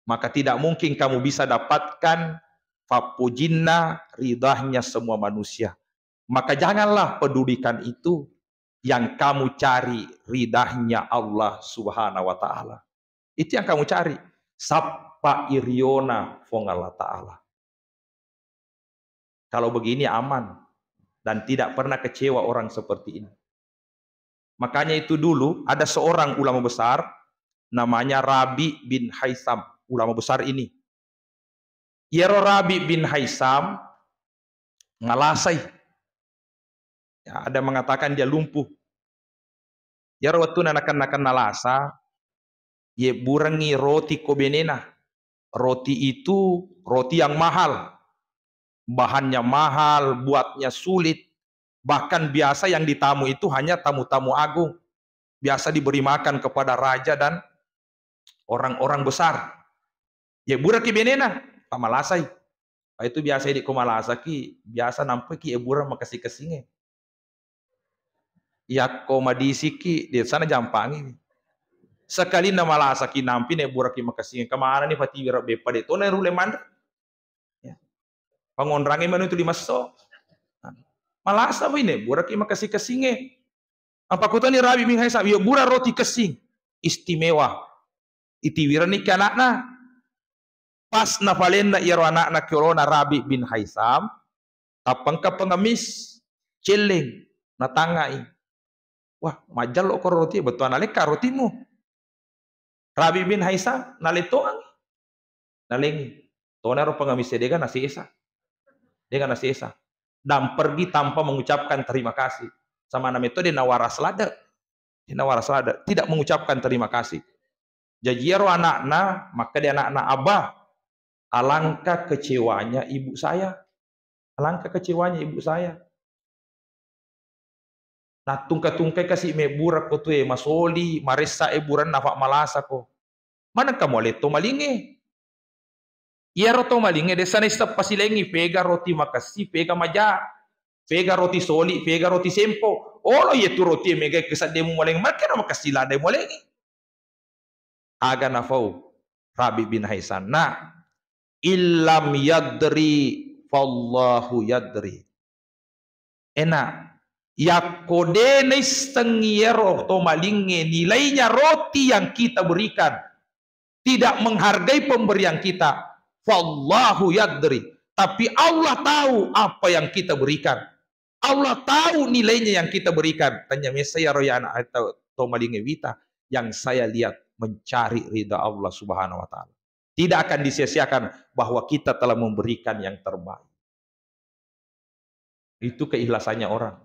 Maka tidak mungkin kamu bisa dapatkan fappujinna, ridahnya semua manusia. Maka janganlah pedulikan itu, yang kamu cari ridahnya Allah Subhanahu wa Ta'ala. Itu yang kamu cari. Sappa iriona Fuang Allah Ta'ala. Kalau begini aman dan tidak pernah kecewa orang seperti ini. Makanya itu dulu ada seorang ulama besar namanya Rabi bin Haisam, ulama besar ini. Iyaro Rabi bin Haisam ngalasai. Ya, ada mengatakan dia lumpuh. Iyaro wettu nanakan-nakan nalasa, yebburengngi roti ko benena. Roti itu roti yang mahal. Bahannya mahal, buatnya sulit. Bahkan biasa yang ditamu itu hanya tamu-tamu agung. Biasa diberi makan kepada raja dan orang-orang besar. Yebburaki benena, pamalasai. Itu biasa idi ko malasaki, biasa nampaki ebbureng makessing-kessingnge. Yakko madisiki, desa najampangi. Sekalinna malasaki nampi nebburaki makessing, kemana ni patiwi rebbe pade tona rule manre. Ya. Pangonrangi manu tu limasso. Malasa wi nebburaki makessing-kessingnge. Apa kutani Rabi bin Haisam, yo bura roti kessing. Istimewa. Itiwiranni ke anakna. Pas nafalenna iyaro anakna ki olona Rabi bin Haisam, tappengka pengemis, celleng, natangai. Wah, majjallo ko roti, bettuanna lekka rotimu. Rabi bin Haisam, nalettoangi. Nalengi. Tonaro pengemis e dega nasesa. Dega nasesa. Dan pergi tanpa mengucapkan terima kasih. Sama nama itu dia nawaras lada. Dia nawaras lada. Tidak mengucapkan terima kasih. Jaji iyaro anakna, makkeda anakna, "Abah, alangkah kecewanya ibu saya. Alangkah kecewanya ibu saya." Nattungka-tungkai kasi mebbura ko tue, masoli, maressa e buranna, fa malasa ko. Manengka mualetto malingnge. Iyaro to malingnge desa naisseng pasilengi, pega roti makessi, pega maja, pega roti soli, pega roti sempo. Olo iya tu roti e mega keseddemu mualengi, makkeda makessi ladai mualengi. Aga nafau Rabi bin Haisam, na illam yadri fallahu yadri. Ena, yakko de naisseng iyaro to malingnge nilainya roti yang kita berikan, tidak menghargai pemberian kita, fallahu yadri. Tapi Allah tahu apa yang kita berikan. Allah tahu nilainya yang kita berikan. Tanya mesa iyaro yana to, to malingnge wita, yang saya lihat mencari ridha Allah Subhanahu wa Ta'ala. Tidak akan disia-siakan bahwa kita telah memberikan yang terbaik. Itu keikhlasannya orang.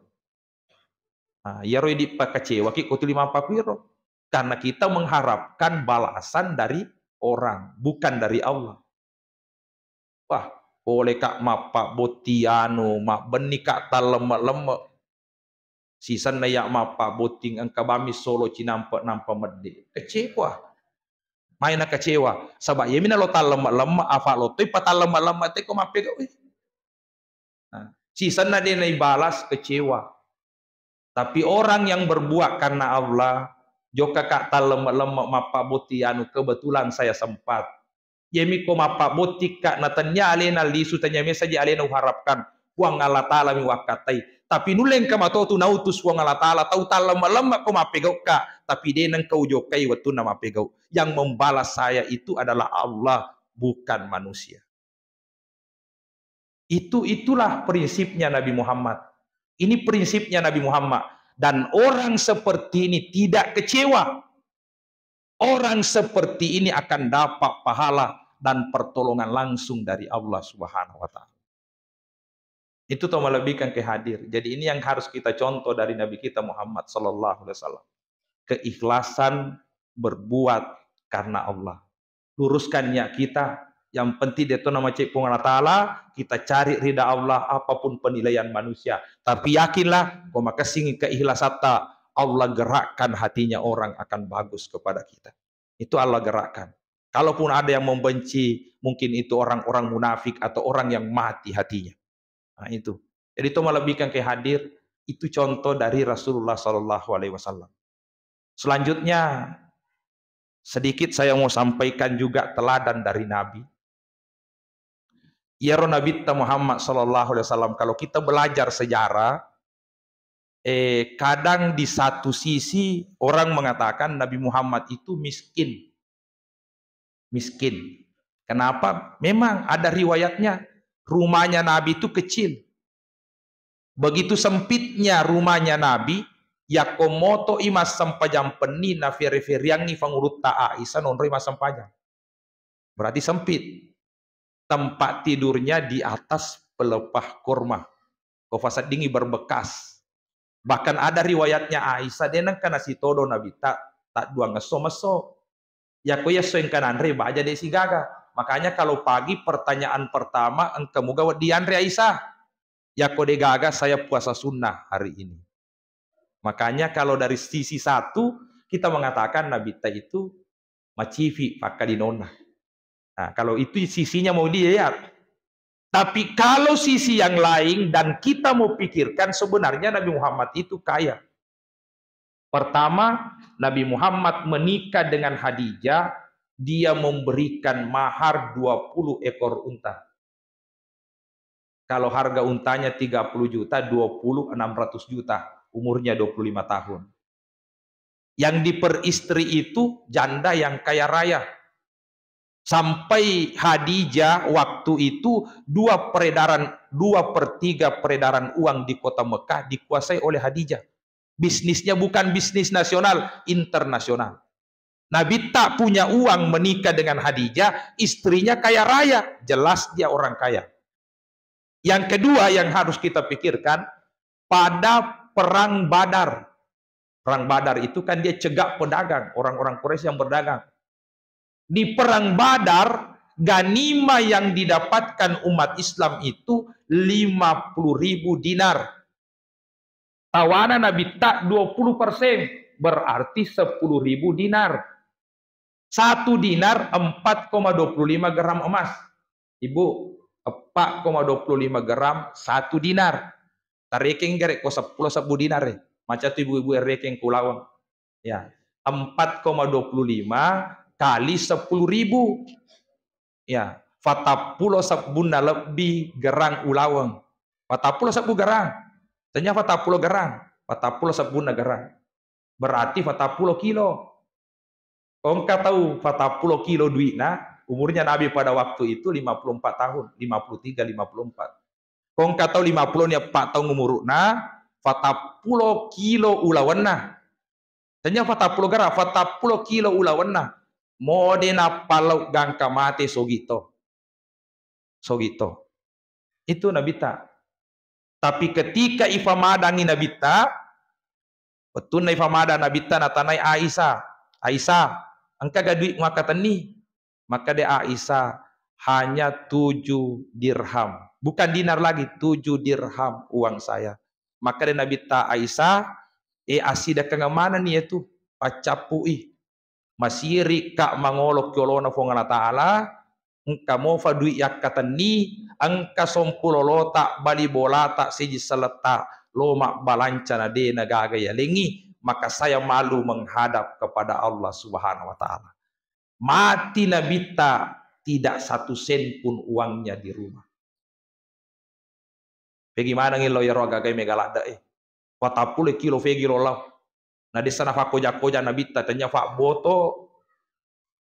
Nah, iyaro idi pakacewaki ko tuli mappakuiro. Karena kita mengharapkan balasan dari orang, bukan dari Allah. Wah, pole ka mappabotti anu, mabbenni ka tallemme-lemme. Sisenna iya mappabotting engka bammi solo cinampe nampa medde. Kecewa. Maina kecewa. Saba iyami nalo tallemme-lemme, afa lottoi patallemme-lemme teko mappegau. Nah, sisenna de naibalas, kecewa. Tapi orang yang berbuat karena Allah, jokka ka tallemme-lemme mappabotti anu, kebetulan saya sempat. Iyami ko mappabbottikka na tennia alena lisu, tennia mesaji alena uharapkan, Puang Allah Ta'ala mi wakkatai. Tapi nulle engka matotu nautus Puang Allah Ta'ala, tau tallemme-lemme ko mappegaukka, tapi de nengka ujokkai wettunna mappegau. Yang membalas saya itu adalah Allah, bukan manusia. Itu, itulah prinsipnya Nabi Muhammad. Ini prinsipnya Nabi Muhammad. Dan orang seperti ini tidak kecewa. Orang seperti ini akan dapat pahala dan pertolongan langsung dari Allah Subhanahu wa Ta'ala. Itu to malebbikan ke hadir. Jadi, ini yang harus kita contoh dari Nabi kita Muhammad sallallahu alaihi wasallam. Keikhlasan berbuat karena Allah. Luruskan niat kita. Yang penting de to namacai Puang Allah Ta'ala, kita cari ridha Allah, apapun penilaian manusia. Tapi yakinlah, ko makessingi keikhlasatta, Allah gerakkan hatinya orang akan bagus kepada kita. Itu Allah gerakkan. Kalaupun ada yang membenci, mungkin itu orang-orang munafik atau orang yang mati hatinya. Nah, itu. Jadi, to malebbikeng ke hadir, itu contoh dari Rasulullah sallallahu alaihi wasallam. Selanjutnya, sedikit saya mau sampaikan juga teladan dari Nabi. Iyaro Nabitta Muhammad sallallahu alaihi wasallam, kalau kita belajar sejarah, eh, kadang di satu sisi orang mengatakan Nabi Muhammad itu miskin. Miskin. Kenapa? Memang ada riwayatnya, rumahnya Nabi itu kecil. Begitu sempitnya rumahnya Nabi, yakko moto'i massempajang penni, nafere-fereangngi fangulutta Aisyah nonroi massempajang. Berarti sempit. Tempat tidurnya di atas pelepah kurma. Ko faseddingngi berbekas. Bahkan ada riwayatnya Aisyah, de nengka nasitodo Nabitta, tadduang esso messo. Yakko esso engka nanre, baja de sigaga. Makanya kalau pagi pertanyaan pertama, engka muga wedding yanre Aisyah? Yakko de gaga, saya puasa sunnah hari ini. Makanya kalau dari sisi satu, kita mengatakan Nabitta itu macifi pakkalinonna. Nah, kalau itu sisinya mau dilihat. Tapi kalau sisi yang lain dan kita mau pikirkan, sebenarnya Nabi Muhammad itu kaya. Pertama, Nabi Muhammad menikah dengan Khadijah, dia memberikan mahar dua puluh ekor unta. Kalau harga untanya tiga puluh juta, dua puluh enam ratus juta, umurnya dua puluh lima tahun. Yang diperistri itu janda yang kaya raya. Sampai Khadijah waktu itu, dua peredaran, dua per tiga peredaran uang di kota Mekah dikuasai oleh Khadijah. Bisnisnya bukan bisnis nasional, internasional. Nabitta punya uang menikah dengan Khadijah, istrinya kaya raya, jelas dia orang kaya. Yang kedua yang harus kita pikirkan, pada perang Badar. Perang Badar itu kan dia cegah pedagang, orang-orang Quraisy yang berdagang. Di perang Badar, ganima yang didapatkan umat Islam itu lima puluh ribu dinar. Tawana Nabitta dua puluh persen, berarti sepuluh ribu dinar. Satu dinar empat koma dua puluh lima gram emas. Ibu, empat koma dua puluh lima gram satu dinar. Tarekeng gare ko seppulo sebbu dinar e. Maca tu ibu-ibu rekeng ku lawang. Ya, empat koma dua puluh lima kali sepuluh ribu. Ya, patappulo sebbunna lebbi gerang ulaweng. Patappulo sebbu gerang. Tanya patappulo gerang. Patappulo sebbunna gerang. Berarti patappulo kilo. Ko engka tau patappulo kilo dui'na, umurnya Nabi pada waktu itu lima puluh empat tahun, lima puluh tiga, lima puluh empat. Ko engka tau lima puluh ni eppa taung umuru'na, patappulo kilo ulawenna. Tanya patappulo gerang, patappulo kilo ulawenna. Mode nappalau gangka mate sogito. Sogito. Itu Nabitta. Tapi ketika ifamadangi Nabitta, wettunna ifamadang Nabitta, natanai Aisyah, "Aisyah, engka ga duit muakkatenni?" Makkeda Aisyah, "Hanya tujuh dirham." Bukan dinar lagi, tujuh dirham uang saya. Makkeda Nabitta, "Aisyah, e, assidekeng manenni itu, paccappui. Masirikka mangolo ki olona Puang Allah Ta'ala, engka mofa duit yakkatenni, engka sompu lolota, bali bolata, siji seletta, lo mabbalanca na de na gaga yalengi, maka saya malu menghadap kepada Allah Subhanahu wa Ta'ala." Mati Nabitta, tidak satu sen pun uangnya di rumah. Pegi maneng lo yaro agagai mega ladde e. Patappulo kilo fegi lo lao. Na dessa nafakkoja-koja Nabitta, tanya fabboto.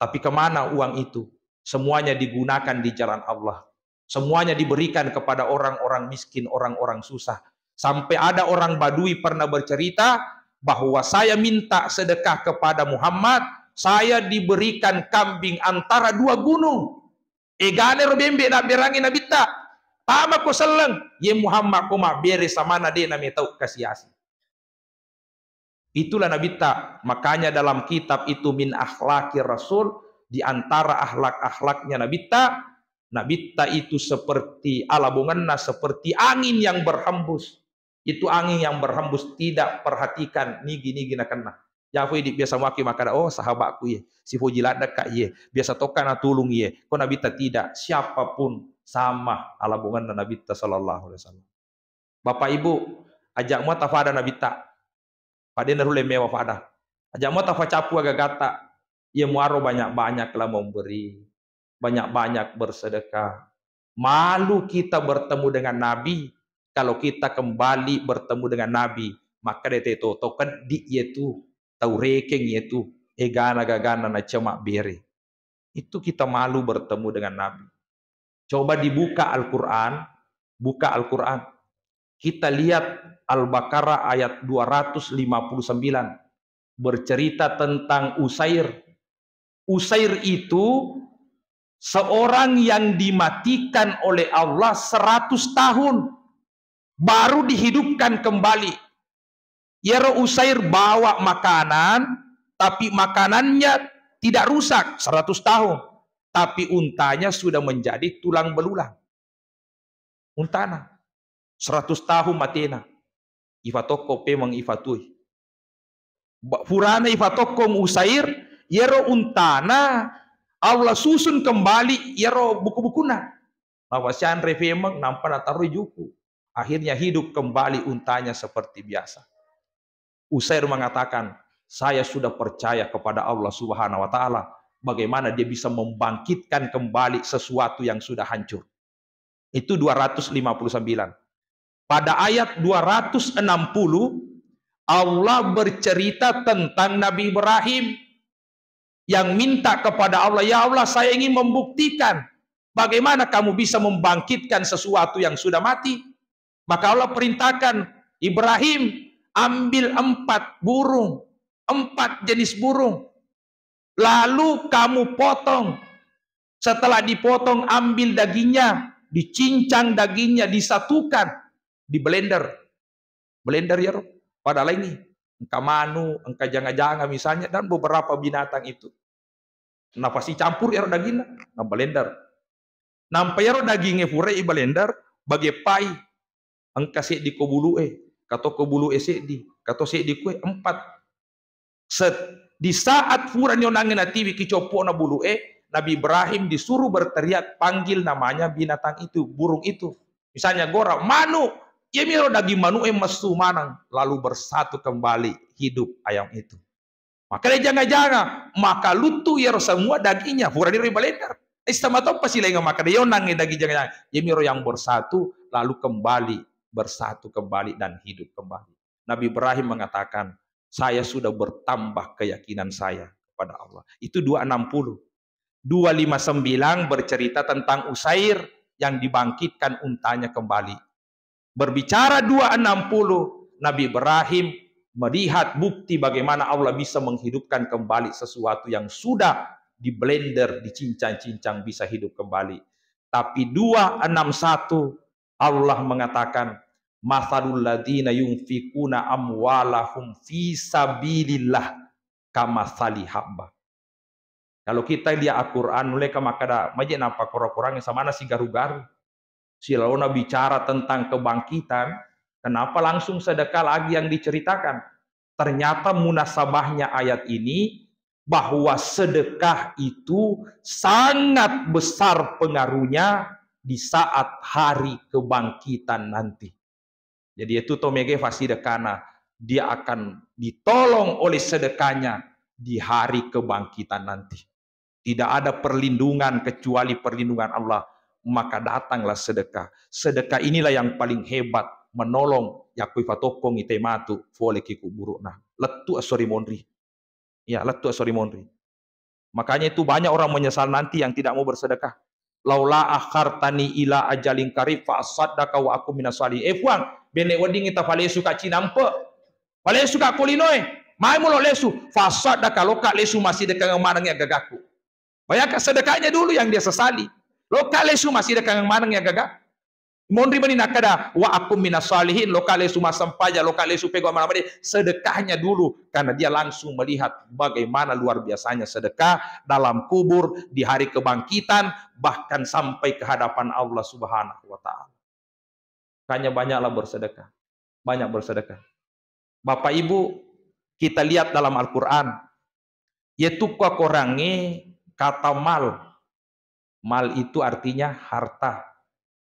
Tapi kemana uang itu? Semuanya digunakan di jalan Allah. Semuanya diberikan kepada orang-orang miskin, orang-orang susah. Sampai ada orang Badui pernah bercerita bahwa saya minta sedekah kepada Muhammad, saya diberikan kambing antara dua gunung. Egane ro bembe nabberangi Nabitta. Tama ko selleng, ye Muhammad ko mabbere samana de na metau kasi-asi. Itulah Nabitta. Makanya dalam kitab itu min akhlaki Rasul, di antara akhlak-akhlaknya Nabitta, Nabitta itu seperti alabongenna, seperti angin yang berhembus. Itu angin yang berhembus, tidak perhatikan nigi-nigi nakenna. Jafo idi biasa muakki makkada, "Oh, sahabatku iye, sifoji ladde'ka iye, biasa tokka natulung iye." Ko Nabitta tidak, siapapun sama alabongenna Nabitta sallallahu alaihi wasallam. Bapak Ibu, aja mua tafada Nabitta. Padena rulle mewa fada. Aja mua tafacappu agagatta. Iya muaro banyak-banyaklah memberi, banyak-banyak bersedekah. Malu kita bertemu dengan Nabi, kalau kita kembali bertemu dengan Nabi, makkeda te to, to keddi yetu, tau rekeng yetu, egana gagana na cema bere. Itu kita malu bertemu dengan Nabi. Coba dibuka Al-Quran, buka Al-Quran. Kita lihat Al-Baqarah ayat dua ratus lima puluh sembilan, bercerita tentang Usair. Usair itu seorang yang dimatikan oleh Allah seratus tahun, baru dihidupkan kembali. Iyaro Usair bawa makanan, tapi makanannya tidak rusak, seratus tahun. Tapi untanya sudah menjadi tulang belulang. Untana, seratus tahun matena. Ifatokko pemeng ifatui. Ba-, furana ifatokkong Usair, iyaro untana Allah susun kembali iyaro buku-bukuna. Nafasianre femeng, nampa nataroi juku. Akhirnya hidup kembali untanya seperti biasa. Usair mengatakan, "Saya sudah percaya kepada Allah Subhanahu wa Ta'ala. Bagaimana Dia bisa membangkitkan kembali sesuatu yang sudah hancur?" Itu dua ratus lima puluh sembilan. Pada ayat dua ratus enam puluh, Allah bercerita tentang Nabi Ibrahim yang minta kepada Allah, "Ya Allah, saya ingin membuktikan bagaimana kamu bisa membangkitkan sesuatu yang sudah mati." Maka Allah perintahkan, "Ibrahim, ambil empat burung, empat jenis burung, lalu kamu potong. Setelah dipotong, ambil dagingnya, dicincang dagingnya, disatukan, di blender." Blender iyaro. Pada laingi, engka manu, engka janga-janga misalnya, dan beberapa binatang itu. Napasicampur iyaro daginna, na blender. Nampa iyaro dagingnge furai i blender, bageppai. Engka seddi ko bulu'e, kato ko bulu'e seddi, kato seddi kue, empat. Set-, di saat furani onangnge natiwi ki coppo'na bulu'e, Nabi Ibrahim disuruh berteriak, panggil namanya binatang itu, burung itu. Misalnya gora, manu, iyamiro daging manu'e messu maneng, lalu bersatu kembali hidup ayam itu. Maka de janga-janga, maka luttu iyaro semua dagingnya, furani ro i blender. Eh, sama toppa silainga maka de yonangnge daging janga-janga. Iyamiro yang bersatu, lalu kembali, bersatu kembali dan hidup kembali. Nabi Ibrahim mengatakan, "Saya sudah bertambah keyakinan saya kepada Allah." Itu dua enam puluh. Dua lima sembilan bercerita tentang Usair yang dibangkitkan untanya kembali. Berbicara dua enam puluh, Nabi Ibrahim melihat bukti bagaimana Allah bisa menghidupkan kembali sesuatu yang sudah di blender, dicincang-cincang, bisa hidup kembali. Tapi dua enam satu, Allah mengatakan, "Matsalul ladzina yunfikuna amwalahum fi sabilillah kamatsali habbah." Kalau kita lihat Al-Quran, mulai ke makkada, maje nappa kura-kurangi samana si garu-garu. Silalona bicara tentang kebangkitan, kenapa langsung sedekah lagi yang diceritakan? Ternyata munasabahnya ayat ini, bahwa sedekah itu sangat besar pengaruhnya di saat hari kebangkitan nanti. Jadi, itu to mega fasidekana, dia akan ditolong oleh sedekahnya di hari kebangkitan nanti. Tidak ada perlindungan kecuali perlindungan Allah, maka datanglah sedekah. Sedekah inilah yang paling hebat menolong yakko ifatokkong ite matu fole ki kuburu'na. Lettu esso ri monri. Ya, lettu esso ri monri. Makanya itu banyak orang menyesal nanti yang tidak mau bersedekah. "Laula akhartani ila ajalin qarib fa asaddaqa wa akun minas shalihin." Eh, Puang, bene weddingngi tafalesuka cinampe. Falesuka ko linoe. Mai mulo lesu. Fa asaddaqa, loka lesu massidekangeng manengngi agagakku. Bayangkan sedekahnya dulu yang dia sesali. Loka lesu massidekangeng manengngi agaga. Monri mani nakkeda, "Wa akun minas shalihin," loka lesu massempajang, loka lesu pegau amal-amal, sedekahnya dulu, karena dia langsung melihat bagaimana luar biasanya sedekah dalam kubur, di hari kebangkitan, bahkan sampai ke hadapan Allah Subhanahu wa Ta'ala. Makanya banyaklah bersedekah, banyak bersedekah. Bapak Ibu, Kita lihat dalam Al-Quran. Yetu kua korangnge kata mal. Mal itu artinya harta.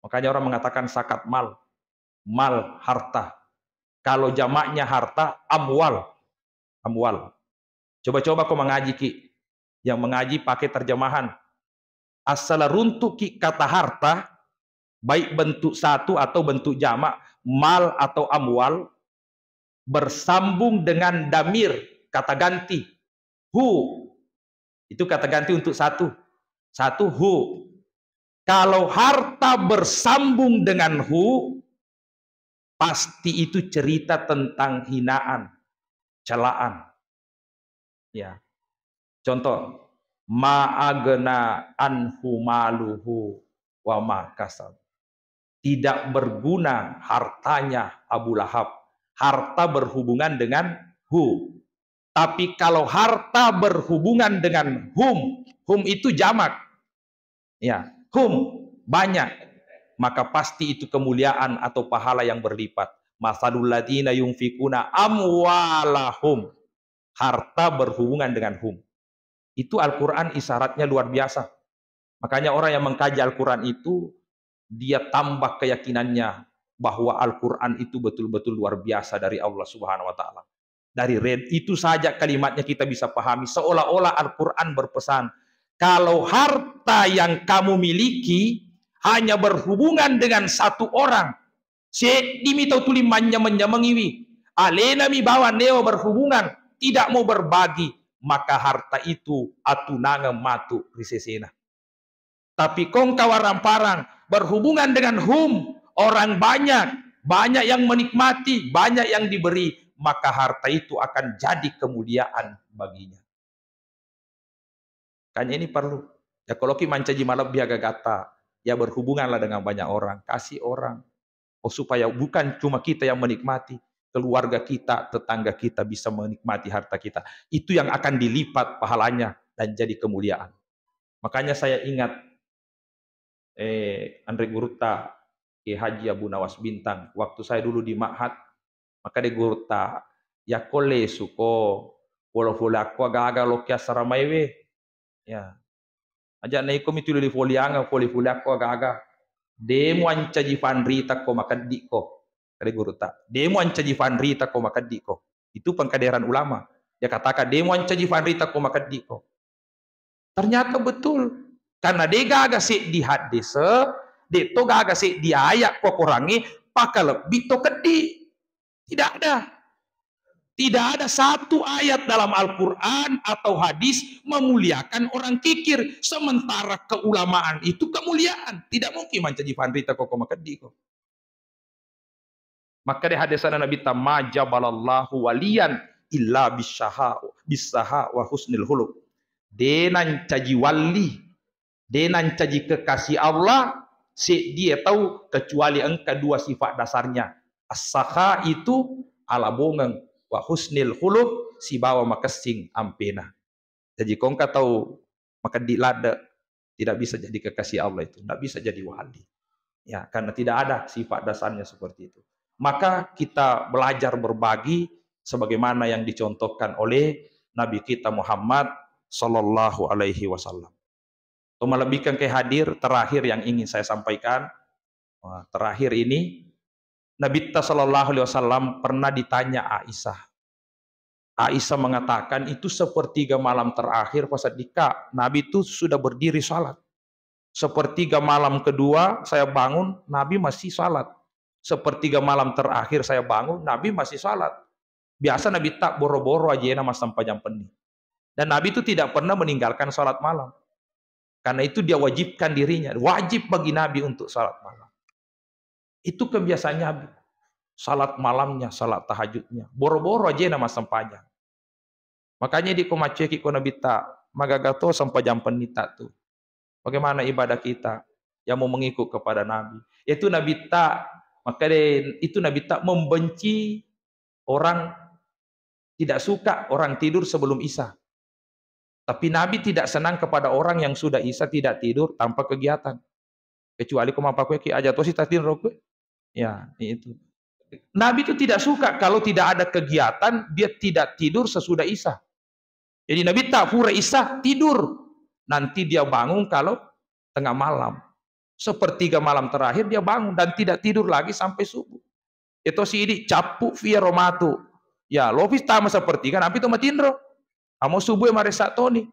Makanya orang mengatakan zakat mal. Mal, harta. Kalau jamaknya harta, amwal. Amwal. Coba-coba ko mengaji ki. Yang mengaji pakai terjemahan. Asal runtuk ki kata harta, baik bentuk satu atau bentuk jamak, mal atau amwal, bersambung dengan damir, kata ganti. Hu. Itu kata ganti untuk satu. Satu, hu. Kalau harta bersambung dengan hu, pasti itu cerita tentang hinaan, celaan. Ya. Contoh, ma'agna anhu maluhu wa ma kasab. Tidak berguna hartanya Abu Lahab. Harta berhubungan dengan hu. Tapi kalau harta berhubungan dengan hum, hum itu jamak. Ya, hum, banyak. Maka pasti itu kemuliaan atau pahala yang berlipat. Masalul ladina yunfikuna amwalahum. Harta berhubungan dengan hum. Itu Al-Quran isyaratnya luar biasa. Makanya orang yang mengkaji Al-Quran itu, dia tambah keyakinannya bahwa Al-Quran itu betul-betul luar biasa dari Allah Subhanahu wa Ta'ala. Dari red itu saja kalimatnya kita bisa pahami, seolah-olah Al-Quran berpesan, kalau harta yang kamu miliki hanya berhubungan dengan satu orang, seddimi tau tuli manyameng-nyamengiwi, alenami bawang newa berhubungan, tidak mau berbagi, maka harta itu atunangeng matu ri sesena. Tapi kongka warang-parang berhubungan dengan hum, orang banyak, banyak yang menikmati, banyak yang diberi, maka harta itu akan jadi kemuliaan baginya. Makanya ini perlu. Ya, kalau ki mancaji malebbi agagatta, ya berhubunganlah dengan banyak orang, kasih orang. Oh, supaya bukan cuma kita yang menikmati, keluarga kita, tetangga kita bisa menikmati harta kita. Itu yang akan dilipat pahalanya dan jadi kemuliaan. Makanya saya ingat, eh, anre gurutta, Kiai Haji Abu Nawas Bintang. Waktu saya dulu di Ma'had, maka de gurutta, yakko lesuko, polo-polo akko aga-aga lokki assaramaiwe. Ya. Aja na iko mitu lili folianga, foli-foli akko aga-aga. De muancaji fanrita ko makeddi ko. Kade gurutta. De muancaji fanrita ko makeddi ko. Itu pengkaderan ulama. Dia katakan, de muancaji fanrita ko makeddi ko. Ternyata betul. Karena de gaga seddi haddese, de to gaga seddi ayat ko korangnge, pakalebbi to keddi. Tidak ada. Tidak ada satu ayat dalam Al-Quran atau hadis memuliakan orang kikir. Sementara keulamaan itu kemuliaan. Tidak mungkin mancaji fanrita ko ko makeddi ko. Makkeda hadesana Nabitta, "Ma jabalallahu waliyan illa bisyaha, bisyaha wa husnil khuluq." De nancaji walli, de nancaji kekasih Allah seddie tau kecuali engka dua sifat dasarnya. As-sakha itu alabongeng, wa husnil khuluq sibawa makessing ampena. Jaji, ko engka tau makeddi ladde, tidak bisa jadi kekasih Allah itu, tidak bisa jadi wali. Ya, karena tidak ada sifat dasarnya seperti itu. Maka kita belajar berbagi sebagaimana yang dicontohkan oleh Nabi kita Muhammad sallallahu alaihi wasallam. Untuk melebihkan ke hadir, terakhir yang ingin saya sampaikan, wah, terakhir ini, Nabitta sallallahu alaihi wasallam pernah ditanya Aisyah. Aisyah mengatakan, "Itu sepertiga malam terakhir pas dika, Nabi itu sudah berdiri salat. Sepertiga malam kedua saya bangun, Nabi masih salat. Sepertiga malam terakhir saya bangun, Nabi masih salat. Biasa Nabitta boro-boro ajena massempajang penni. Dan Nabi itu tidak pernah meninggalkan salat malam. Karena itu dia wajibkan dirinya, wajib bagi Nabi untuk salat malam." Itu kebiasaan Nabi. Salat malamnya, salat tahajudnya. Boro-boro ajena massempajang. Makanya di ko maccueki ko Nabitta, magaga to sempajang pennita tu. Bagaimana ibadah kita yang mau mengikut kepada Nabi? Itu Nabitta, maka de-, itu Nabitta membenci orang, tidak suka orang tidur sebelum Isya. Tapi Nabi tidak senang kepada orang yang sudah Isya tidak tidur tanpa kegiatan. Kecuali ko mappakkue ki aja tosi tatinro kue. Ya, itu. Nabi itu tidak suka kalau tidak ada kegiatan, dia tidak tidur sesudah Isya. Jadi Nabi tak pura Isya tidur, nanti dia bangun kalau tengah malam. Sepertiga malam terakhir dia bangun dan tidak tidur lagi sampai subuh. Itu sidi cappu fia romatu. Ya, lopis tama sepertiga, nampi to matinro. Amo subuh maresa toni.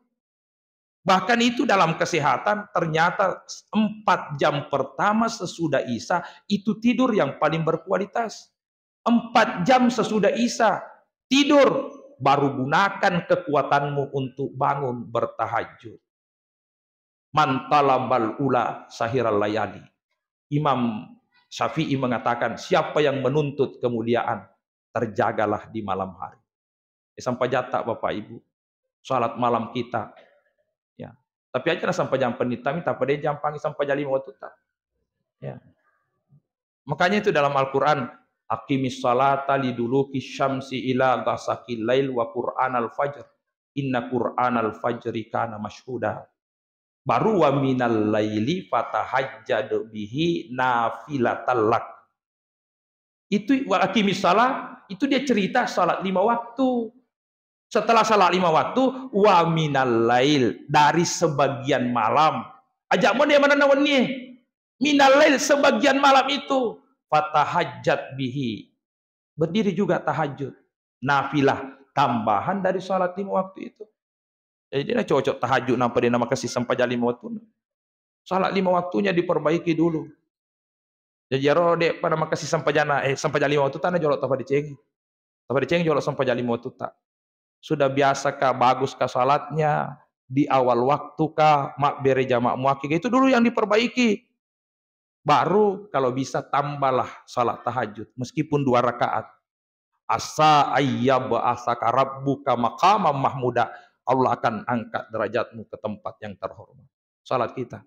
Bahkan itu dalam kesehatan, ternyata empat jam pertama sesudah Isya itu tidur yang paling berkualitas. Empat jam sesudah Isya, tidur, baru gunakan kekuatanmu untuk bangun bertahajud. "Man talabal ula sahiral layali." Imam Syafi'i mengatakan, siapa yang menuntut kemuliaan, terjagalah di malam hari. Eh, sampajatta, Bapak Ibu, salat malam kita. Ya. Tapi aja na sampajang penitami, tapi dia jampangi sampajang lima waktu ta. Ya. Makanya itu dalam Al-Quran, "Aqimis salata liduluki syamsi ila ghasaqil lail wa Qur'anal fajr. Inna Qur'anal fajri kana masyhuda." Baru "wa minal laili fatahajjad bihi nafilatal lak." Itu wa aqimis shalah, itu dia cerita salat lima waktu. Setelah salat lima waktu, "wa minal lail", dari sebagian malam. Aja mo dia manenna wennie. "Minal lail", sebagian malam itu. "Fatahajjad bihi." Berdiri juga tahajud. Nafilah, tambahan dari salat lima waktu itu. Jadi dia cocok tahajud nampa dia namakasi sempajang lima waktu. Salat lima waktunya diperbaiki dulu. Jadi iyaro de'pa namakasi sempajana, eh, sempajang lima waktu tana jolo tapadecengi. Tapadecengi jolo sempajang lima waktu ta. Sudah biasakah, baguskah salatnya, di awal waktukah, mabbere jama muakkiga, itu dulu yang diperbaiki. Baru kalau bisa tambahlah salat tahajud, meskipun dua rakaat. "Asa ayyab'asaka rabbuka maqamam mahmuda." Allah akan angkat derajatmu ke tempat yang terhormat. Salat kita.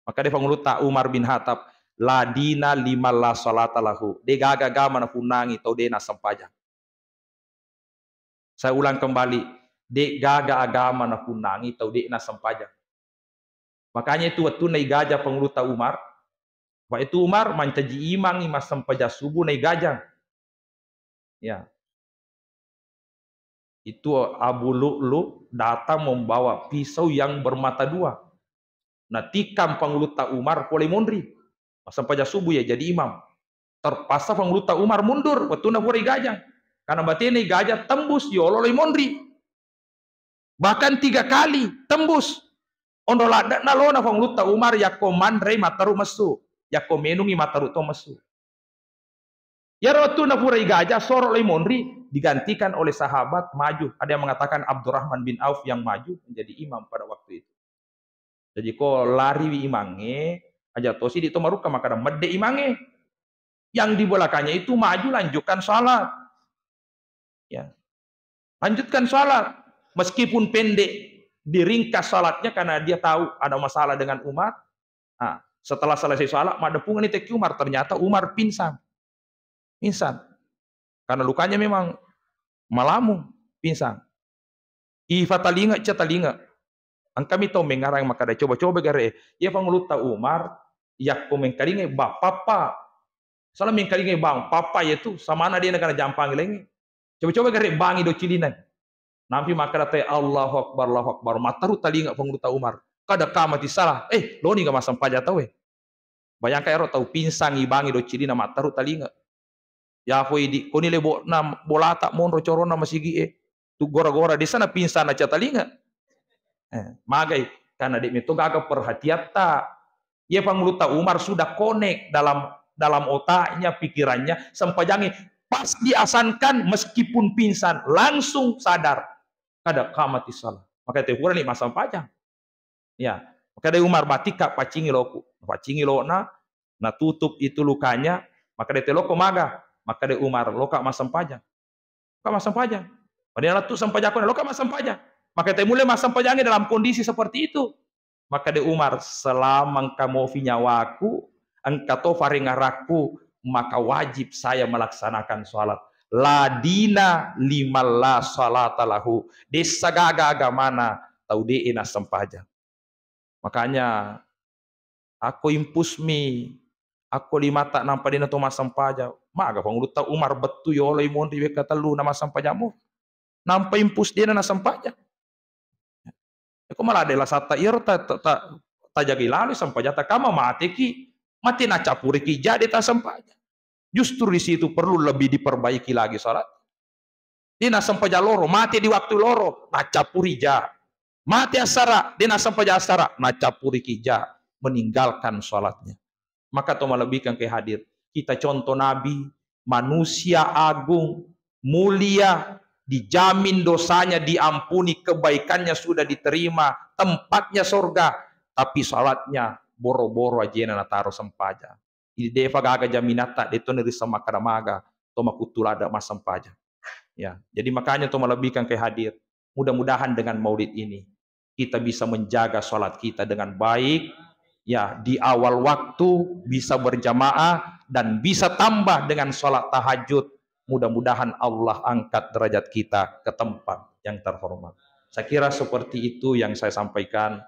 Maka dia Pangulutta Umar bin Khattab, "La dina liman la salata lahu." De gaga agama napunnangi tau de nassempajang. Saya ulang kembali, de gaga agama napunnangi tau de nassempajang. Makanya itu wettunna igaja Pangulutta Umar, Pak itu Umar mancaji imangi massempajang subuh naigajang. Ya. Itu Abu Lu'lu datang membawa pisau yang bermata dua. Natikang Pangulutta Umar pole monri. Massempajang subuh ya jadi imam. Terpaksa Pangulutta Umar mundur, wettunna pura igajang. Karena batena igajang tembus yolo lai monri. Bahkan tiga kali tembus. Onro ladde'na lona Pangulutta Umar yakko manrei matteru messu, yakko menungi matteru to messu. Iyaro wettunna pura igaja soro lai monri, digantikan oleh sahabat maju. Ada yang mengatakan Abdurrahman bin Auf yang maju menjadi imam pada waktu itu. Jadi ko lariwi imangnge, aja tosi di to marukka makkada medde imangnge. Yang di belakangnya itu maju lanjutkan salat. Ya. Lanjutkan salat. Meskipun pendek, diringkas salatnya karena dia tahu ada masalah dengan Umar. Nah, setelah selesai salat, maddepungenni tekki Umar, ternyata Umar pingsan. Pingsan. Karena lukanya memang malamu, pingsan. Ifatalinga, catalinga. Engkami tau mengngarang makkada, coba-coba gare, iya Pangulutta Umar, yakko mengkalingai bang pappa. Sala mengkalingai bang pappa yatu, samana de nagana jampangi laingnge. Coba-coba gare bangi do cilinai. Nampi makkada te, "Allahu Akbar, Allahu Akbar." Matteru talinga Pangulutta Umar. Kada kamati salah. Eh, loni ga massempajang tau e. Bayangkan ero tau pingsan ibangi do cilina matteru talinga. Ya poi di, koni lebo'na bolata monro corona masigi e. Tu gora-gora desa na pingsan na catalinga. Eh, magai, karena de metto gaga perhatiatta. Iya Pangulutta Umar sudah connect dalam, dalam otaknya, pikirannya, sempajangi pas diasankan meskipun pingsan langsung sadar. Kada kamati salah. Maka te purani massempajang. Ya, makkeda Umar, "Batikka paccingi loku." Paccingi lo'na, natutup itu lukanya, makkeda te, "Loko maga?" Makkeda Umar, "Loka massempajang." Loka massempajang. Padahal tu sempajakku, "Loka massempajang." Makkeda te, "Mulle massempajangi dalam kondisi seperti itu." Makkeda Umar, "Selama engka mofi nyawaku, engka to farengarakku, maka wajib saya melaksanakan salat. La dina liman la salata lahu." Dessa gaga agamana tau de'e nassempajang. Makanya, akko impusmi, akko limata nampa dena to massempajang, Maga pangulutta Umar bettu yoloi monri wekka tellu na massempajang mo. Nampa impus dena nassempajang. Eko mala de lasatta iyaro ta, ta, ta, tajagai lalo sempajata kama mateki, mate nacappuriki ja de tassempajang. Justru di situ perlu lebih diperbaiki lagi salat. Dena sempajang loro, mate di waktu loro, nacappuri ja. Mate assara, dena sempajang assara, nacappuriki ja, meninggalkan salatnya. Maka to malebbikan ke hadir, kita contoh Nabi, manusia agung, mulia, dijamin dosanya diampuni, kebaikannya sudah diterima, tempatnya sorga, tapi salatnya boro-boro ajena nataro sempajang. Jadi defa gaga jaminatta, de to nirisseng makkada maga to makuttu ladde massempajang. Ya, jadi makanya to malebbikan ke hadir. Mudah-mudahan dengan maulid ini kita bisa menjaga salat kita dengan baik, ya, di awal waktu bisa berjamaah dan bisa tambah dengan salat tahajud. Mudah-mudahan Allah angkat derajat kita ke tempat yang terhormat. Saya kira seperti itu yang saya sampaikan.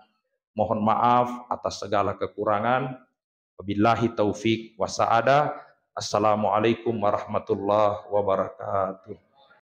Mohon maaf atas segala kekurangan. Wabillahi taufik wa sa'adah. Assalamualaikum warahmatullahi wabarakatuh.